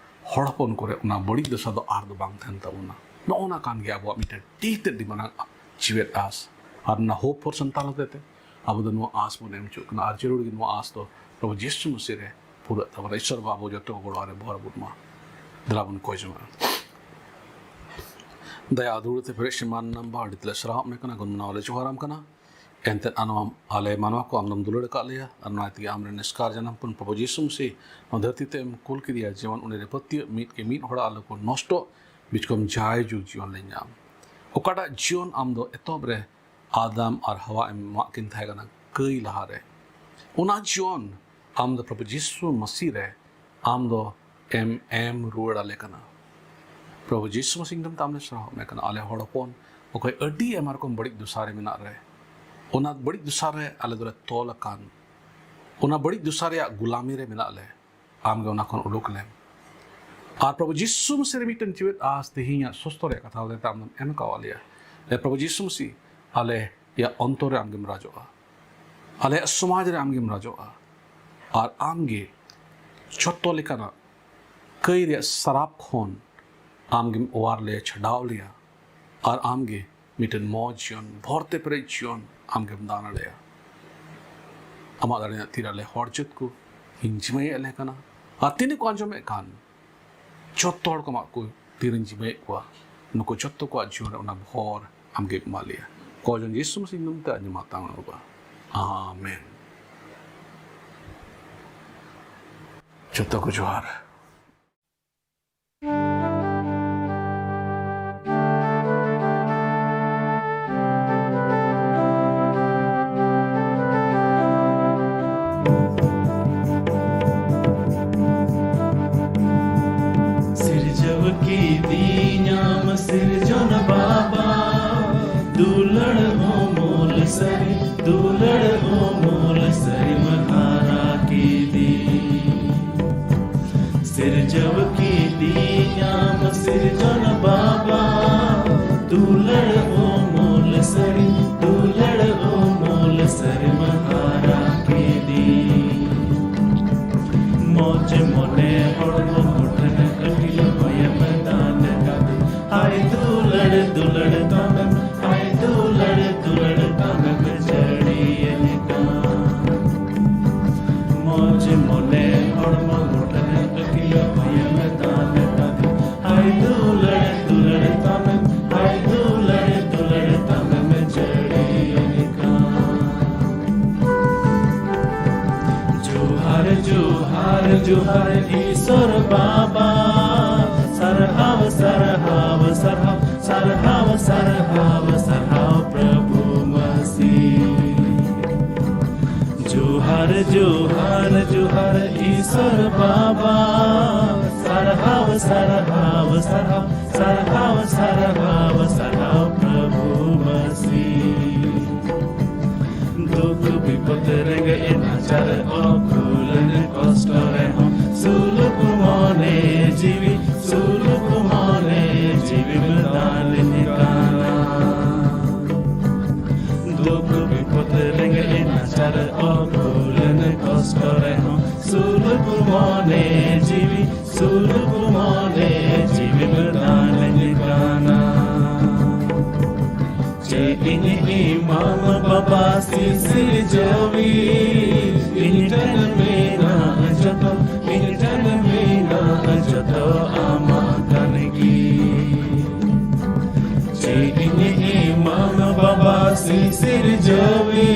ᱦᱚᱲ ᱦᱚᱯᱚᱱ ᱠᱚᱨᱮ ᱚᱱᱟ ᱵᱟᱹᱲᱤᱡ ᱫᱚᱥᱟ ᱫᱚ ᱟᱨ ᱫᱚ ᱵᱟᱝ ᱛᱟᱦᱮᱱ ᱛᱟᱵᱚᱱᱟ᱾ ᱱᱚᱜᱼᱚ ᱱᱟ ᱠᱟᱱ ᱜᱮᱭᱟ ᱟᱵᱚᱣᱟᱜ ᱢᱤᱫᱴᱮᱱ ᱟᱹᱰᱤ ᱛᱮᱫ ᱟᱹᱰᱤ ᱢᱟᱨᱟᱝ ᱡᱤᱣᱮᱫ ᱟᱸᱥ᱾ ᱟᱨ ᱚᱱᱟ hope for ᱥᱟᱱᱛᱟᱲ ᱦᱚᱛᱮᱛᱮ ᱟᱵᱚ ᱫᱚ ᱱᱚᱣᱟ ᱟᱸᱥ ᱵᱚᱱ ᱮᱢ ᱦᱚᱪᱚᱜ ᱠᱟᱱᱟ᱾ ᱟᱨ ᱡᱟᱹᱨᱩᱲ ᱜᱮ ᱱᱚᱣᱟ ᱟᱸᱥ ᱫᱚ ᱯᱨᱚᱵᱷᱩ ᱡᱤᱥᱩ ᱢᱟᱹᱥᱤ ᱨᱮ ᱯᱩᱨᱟᱹᱜ ᱛᱟᱵᱚᱱᱟ᱾ ᱤᱥᱥᱚᱨ ᱵᱟᱵᱟ ᱟᱵᱚ ᱡᱚᱛᱚ ᱠᱚ ᱜᱚᱲᱚ ᱨᱮ ᱵᱷᱚᱨ ᱵᱚᱱ ᱢᱟ᱾ ᱫᱮᱞᱟ ᱵᱚᱱ ᱠᱚᱭ ᱡᱚᱝᱟ᱾ ᱫᱟᱭᱟ ᱫᱩᱞᱟᱹᱲ ᱛᱮ ᱯᱮᱨᱮᱡ ᱥᱮᱢᱟᱱ ᱱᱟᱢᱵᱟ, ᱟᱹᱰᱤ ᱛᱮᱞᱮ ᱥᱟᱨᱦᱟᱣ ᱢᱮ ᱠᱟᱱᱟ, ᱜᱩᱱᱢᱟᱱᱟᱣ ᱞᱮ ᱡᱚᱦᱟᱨᱟᱢ ᱠᱟᱱᱟ᱾ ᱮᱱᱛᱮᱫ ᱟᱢ, ᱟᱞᱮ ᱢᱟᱱᱣᱟ ᱠᱚ ᱟᱢ ᱫᱚᱢ ᱫᱩᱞᱟᱹᱲ ᱟᱠᱟᱫ ᱞᱮᱭᱟ, ᱟᱨ ᱚᱱᱟ ᱛᱮᱜᱮ ᱟᱢᱨᱮᱱ ᱮᱥᱠᱟᱨ ᱡᱟᱱᱟᱢ ᱦᱚᱯᱚᱱ ᱯᱨᱚᱵᱷᱩ ᱡᱤᱥᱩ ᱢᱟᱹᱥᱤ ᱱᱚᱣᱟ ᱫᱷᱟᱹᱨᱛᱤ ᱛᱮ ᱮᱢ ᱠᱩᱞ ᱠᱮᱫᱮᱭᱟ, ᱡᱮᱢᱚᱱ ᱩᱱᱤ ᱨᱮ ᱯᱟᱹᱛᱭᱟᱹᱜ ᱢᱤᱫ ᱠᱮ ᱢᱤᱫ ᱦᱚᱲᱟᱜ ᱟᱞᱚ ᱠᱚ ᱱᱚᱥᱴᱚᱜ, ᱵᱤᱪᱠᱚᱢ ᱡᱟᱭ ᱡᱩᱜᱽ ᱡᱤᱭᱚᱱ ᱞᱮ ᱧᱟᱢ᱾ ᱚᱠᱟᱴᱟᱜ ᱡᱤᱭᱚᱱ ᱟᱢ ᱫᱚ ᱮᱛᱚᱦᱚᱵ ᱨᱮ ᱟᱫᱟᱢ ᱟᱨ ᱦᱟᱣᱟ ᱮᱢ ᱮᱢᱟᱜ ᱠᱤᱱ ᱛᱟᱦᱮᱸ ᱠᱟᱱᱟ ᱠᱟᱹᱭ ᱞᱟᱦᱟᱨᱮ, ᱚᱱᱟ ᱡᱤᱭᱚᱱ ᱟᱢ ᱫᱚ ᱯᱨᱚᱵᱷᱩ ᱡᱤᱥᱩ ᱢᱟᱹᱥᱤ ᱨᱮ ᱟᱢ ᱫᱚ ᱮᱢ ᱮᱢ ᱨᱩᱣᱟᱹᱲ ᱟᱞᱮ ᱠᱟᱱᱟ᱾ ᱯᱨᱚᱵᱷᱩ ᱡᱤᱥᱩ ᱢᱟᱹᱥᱤ ᱧᱩᱛᱩᱢ ᱛᱮ ᱟᱢ ᱞᱮ ᱥᱟᱨᱦᱟᱣ ᱢᱮ ᱠᱟᱱᱟ᱾ ᱟᱞᱮ ᱦᱚᱲ ᱦᱚᱯᱚᱱ ᱚᱠᱚᱭ ᱟᱹᱰᱤ ᱟᱭᱢᱟ ᱨᱚᱠᱚᱢ ᱵᱟᱹᱲᱤᱡ ᱫᱚᱥᱟ ᱨᱮ ᱢᱮᱱᱟᱜ ᱨᱮ, ᱚᱱᱟ ᱵᱟᱹᱲᱤᱡ ᱫᱚᱥᱟ ᱨᱮ ᱟᱞᱮ ᱫᱚᱞᱮ ᱛᱚᱞ ᱟᱠᱟᱱ, ᱚᱱᱟ ᱵᱟᱹᱲᱤᱡ ᱫᱚᱥᱟ ᱨᱮᱭᱟᱜ ᱜᱩᱞᱟᱢᱤ ᱨᱮ ᱢᱮᱱᱟᱜ ᱞᱮ, ᱟᱢ ᱜᱮ ᱚᱱᱟ ᱠᱷᱚᱱ ᱩᱰᱩᱠ ᱞᱮᱢ᱾ ᱟᱨ ᱯᱨᱚᱵᱷᱩ ᱡᱤᱥᱩ ᱢᱟᱹᱥᱤ ᱨᱮ ᱢᱤᱫᱴᱮᱱ ᱡᱤᱣᱮᱫ ᱟᱸᱥ ᱛᱮᱦᱮᱧᱟᱜ ᱥᱩᱥᱛᱷᱚ ᱨᱮᱭᱟᱜ ᱠᱟᱛᱷᱟ ᱦᱚᱛᱮᱛᱮ ᱟᱢ ᱫᱚᱢ ᱮᱢ ᱠᱟᱣᱟᱫ ᱞᱮᱭᱟ᱾ ᱮ ᱯᱨᱚᱵᱷᱩ ᱡᱤᱥᱩ ᱢᱟᱹᱥᱤ, ᱟᱞᱮ ᱭᱟᱜ ᱚᱱᱛᱚᱨ ᱨᱮ ᱟᱢᱜᱮᱢ ᱨᱟᱡᱚᱜᱼᱟ, ᱟᱞᱮᱭᱟᱜ ᱥᱚᱢᱟᱡᱽ ᱨᱮ ᱟᱢᱜᱮᱢ ᱨᱟᱡᱚᱜᱼᱟ, ᱟᱨ ᱟᱢᱜᱮ ᱡᱷᱚᱛᱚ ᱞᱮᱠᱟᱱᱟᱜ ᱠᱟᱹᱭ ᱨᱮᱭᱟᱜ ᱥᱟᱨᱟᱯ ᱠᱷᱚᱱ ᱟᱢᱜᱮᱢ ᱚᱣᱟᱨ ᱞᱮᱭᱟ, ᱪᱷᱟᱰᱟᱣ ᱞᱮᱭᱟ, ᱟᱨ ᱟᱢᱜᱮ ᱢᱤᱫᱴᱮᱱ ᱢᱚᱡᱽ ᱡᱤᱭᱚᱱ, ᱵᱷᱚᱨᱛᱮ ᱯᱮᱨᱮᱡ ᱡᱤᱭᱚᱱ ᱟᱢᱜᱮᱢ ᱫᱟᱱ ᱟᱞᱮᱭᱟ᱾ ᱟᱢᱟᱜ ᱫᱟᱲᱮ ᱨᱮᱱᱟᱜ ᱛᱤᱨᱮ ᱟᱞᱮ ᱦᱚᱲ ᱡᱟᱹᱛ ᱠᱚ ᱤᱧ ᱡᱤᱢᱟᱹᱭᱮᱫ ᱞᱮ ᱠᱟᱱᱟ, ᱟᱨ ᱛᱤᱱᱟᱹᱜ ᱠᱚ ᱟᱸᱡᱚᱢᱮᱫ ᱠᱟᱱ, ᱡᱷᱚᱛᱚ ᱦᱚᱲ ᱠᱚ ᱟᱢᱟᱜ ᱠᱚ ᱛᱤᱨᱮᱧ ᱡᱤᱢᱟᱹᱭᱮᱫ ᱠᱚᱣᱟ᱾ ᱱᱩᱠᱩ ᱡᱷᱚᱛᱚ ᱠᱚᱣᱟᱜ ᱡᱤᱭᱚᱱ ᱨᱮ ᱚᱱᱟ ᱵᱷᱚᱨ ᱟᱢᱜᱮᱢ ᱮᱢᱟ ᱞᱮᱭᱟ᱾ ᱠᱚᱡᱚᱱ ᱡᱤᱥᱩ ᱢᱟᱥᱤ ᱧᱩᱛᱩᱢ ᱛᱮ ᱟᱸᱡᱚᱢ ᱦᱟᱛᱟᱣ ᱢᱮ ᱵᱟᱵᱟ᱾ ᱟᱢᱮᱱ᱾ ᱡᱷᱚᱛᱚ ᱠᱚ ᱡᱚᱦᱟᱨ᱾ ᱥᱤᱨᱡᱟᱹᱣ ᱠᱤᱫᱤᱧᱟᱢ ᱥᱤᱨᱡᱚᱱ ᱵᱟᱵᱟ, ᱫᱩᱞᱟᱹᱲ ᱩᱢᱩᱞ ᱥᱟᱹᱨᱤ, ᱫᱩᱞᱟᱹᱲ ᱩᱢᱩᱞ ᱥᱟᱹᱨᱤᱢ ᱦᱟᱨᱟ ᱠᱤᱫᱤᱧ᱾ ᱥᱤᱨᱡᱟᱹᱣ ᱠᱤᱫᱤᱧᱟᱢ ᱥᱤᱨᱡᱚᱱ ᱵᱟᱵᱟ, ᱫᱩᱞᱟᱹᱲ ᱩᱢᱩᱞ ᱥᱟᱹᱨᱤ, ᱫᱩᱞᱟᱹᱲ ᱩᱢᱩᱞ ᱥᱟᱹᱨᱤᱢ ᱦᱟᱨᱟ ᱠᱤᱫᱤᱧ᱾ ᱢᱚᱡᱽ ᱢᱚᱱᱮ ᱦᱚᱲᱢᱚ ᱢᱩᱴᱷᱟᱹᱱ ᱟᱹᱰᱤ ᱞᱚᱜᱚᱭᱮᱢ ᱫᱟᱱ ᱠᱟᱫ᱾ ᱦᱟᱭ ᱫᱩᱞᱟᱹᱲ ᱫᱩᱞᱟᱹᱲ ᱛᱟᱢᱮᱢ, ᱦᱟᱭ ᱫᱩᱞᱟᱹᱲ ᱫᱩᱞᱟᱹᱲ ᱛᱟᱢᱮᱢ ᱡᱟᱹᱲᱤᱭᱟᱹᱧ ᱠᱟᱱ᱾ ᱢᱚᱡᱽ ᱢᱚᱱᱮ ᱦᱚᱲᱢᱚ ᱢᱩᱴᱷᱟᱹᱱ ᱟᱹᱰᱤ ᱞᱚᱜᱚᱭᱮᱢ ᱫᱟᱱ ᱠᱟᱫ᱾ ᱦᱟᱭ ᱫᱩᱞᱟᱹᱲ ᱫᱩᱞᱟᱹᱲ ᱛᱟᱢᱮᱢ, ᱦᱟᱭ ᱫᱩᱞᱟᱹᱲ ᱫᱩᱞᱟᱹᱲ ᱛᱟᱢᱮᱢ ᱡᱟᱹᱲᱤᱭᱟᱹᱧ ᱠᱟᱱ᱾ ᱡᱚᱦᱟᱨ, ᱡᱚᱦᱟᱨ, ᱡᱚᱦᱟᱨ, ᱤᱥᱚᱨ ᱵᱟᱵᱟ᱾ ᱥᱟᱨᱦᱟᱣ, ᱥᱟᱨᱦᱟᱣ, ᱥᱟᱨᱦᱟᱣ, ᱥᱟᱨᱦᱟᱣ, ᱥᱟᱨᱦᱟᱣ, ᱥᱟᱨᱦᱟᱣ, ᱯᱨᱚᱵᱷᱩ ᱢᱟᱥᱤ᱾ ᱡᱚᱦᱟᱨ, ᱡᱚᱦᱟᱨ, ᱡᱚᱦᱟᱨ, ᱤᱥᱚᱨ ᱵᱟᱵᱟ᱾ ᱥᱟᱨᱦᱟᱣ, ᱥᱟᱨᱦᱟᱣ, ᱥᱟᱨᱦᱟᱣ, ᱥᱟᱨᱦᱟᱣ, ᱥᱟᱨᱦᱟᱣ, ᱥᱟᱨᱦᱟᱣ, ᱯᱨᱚᱵᱷᱩ ᱢᱟᱥᱤ᱾ ᱫᱩᱠ ᱵᱤᱯᱚᱫ ᱨᱮᱸᱜᱮᱡ ᱱᱟᱪᱟᱨ ᱚᱠᱩᱞᱟᱹᱱ ᱠᱚᱥᱴᱚ ᱨᱮᱦᱚᱸ ᱥᱩᱞᱩᱠ ᱢᱚᱱᱮ ᱡᱤᱣᱤ, ᱥᱩᱞᱩᱠ ᱢᱚᱱᱮ ᱡᱤᱣᱤᱢ ᱫᱟᱱᱤᱧ ᱠᱟᱱᱟ᱾ ᱢᱚᱱᱮ ᱡᱤᱣᱤ ᱥᱩᱨᱩᱜ ᱢᱚᱱᱮ ᱡᱤᱣᱤᱢ ᱫᱟᱱᱟᱹᱧ ᱠᱟᱱᱟ᱾ ᱪᱮᱫ ᱤᱧ ᱮᱢᱟᱢ ᱵᱟᱵᱟ ᱥᱤᱥᱤᱨ ᱡᱟᱹᱣᱤ? ᱤᱧ ᱴᱷᱮᱱ ᱢᱮᱱᱟᱜ ᱡᱚᱛᱚ, ᱤᱧ ᱴᱷᱮᱱ ᱢᱮᱱᱟᱜ ᱡᱚᱛᱚ ᱟᱢᱟᱜ ᱠᱟᱱ ᱜᱮ᱾ ᱪᱮᱫ ᱤᱧ ᱮᱢᱟᱢ ᱵᱟᱵᱟ ᱥᱤᱥᱤᱨ ᱡᱟᱹᱣᱤ?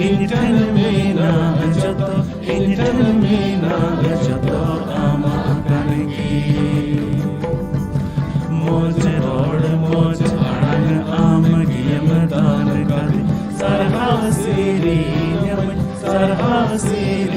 ᱤᱧ ᱴᱷᱮᱱ ᱢᱮᱱᱟᱜ ᱡᱚᱛᱚ, ᱤᱧ ᱴᱷᱮᱱ ᱢᱮᱱᱟᱜ ᱡᱚᱛᱚ ᱟᱢᱟᱜ ᱠᱟᱱ ᱜᱮ᱾ ᱢᱚᱡᱽ ᱨᱚᱲ ᱢᱚᱡᱽ ᱟᱲᱟᱝ ᱟᱢ ᱜᱮᱢ ᱫᱟᱱ ᱠᱟᱫᱮ, ᱥᱟᱨᱦᱟᱣ ᱥᱮᱨᱮᱧ ᱟᱢᱟᱹᱧ, ᱥᱟᱨᱦᱟᱣ ᱥᱮᱨᱮᱧ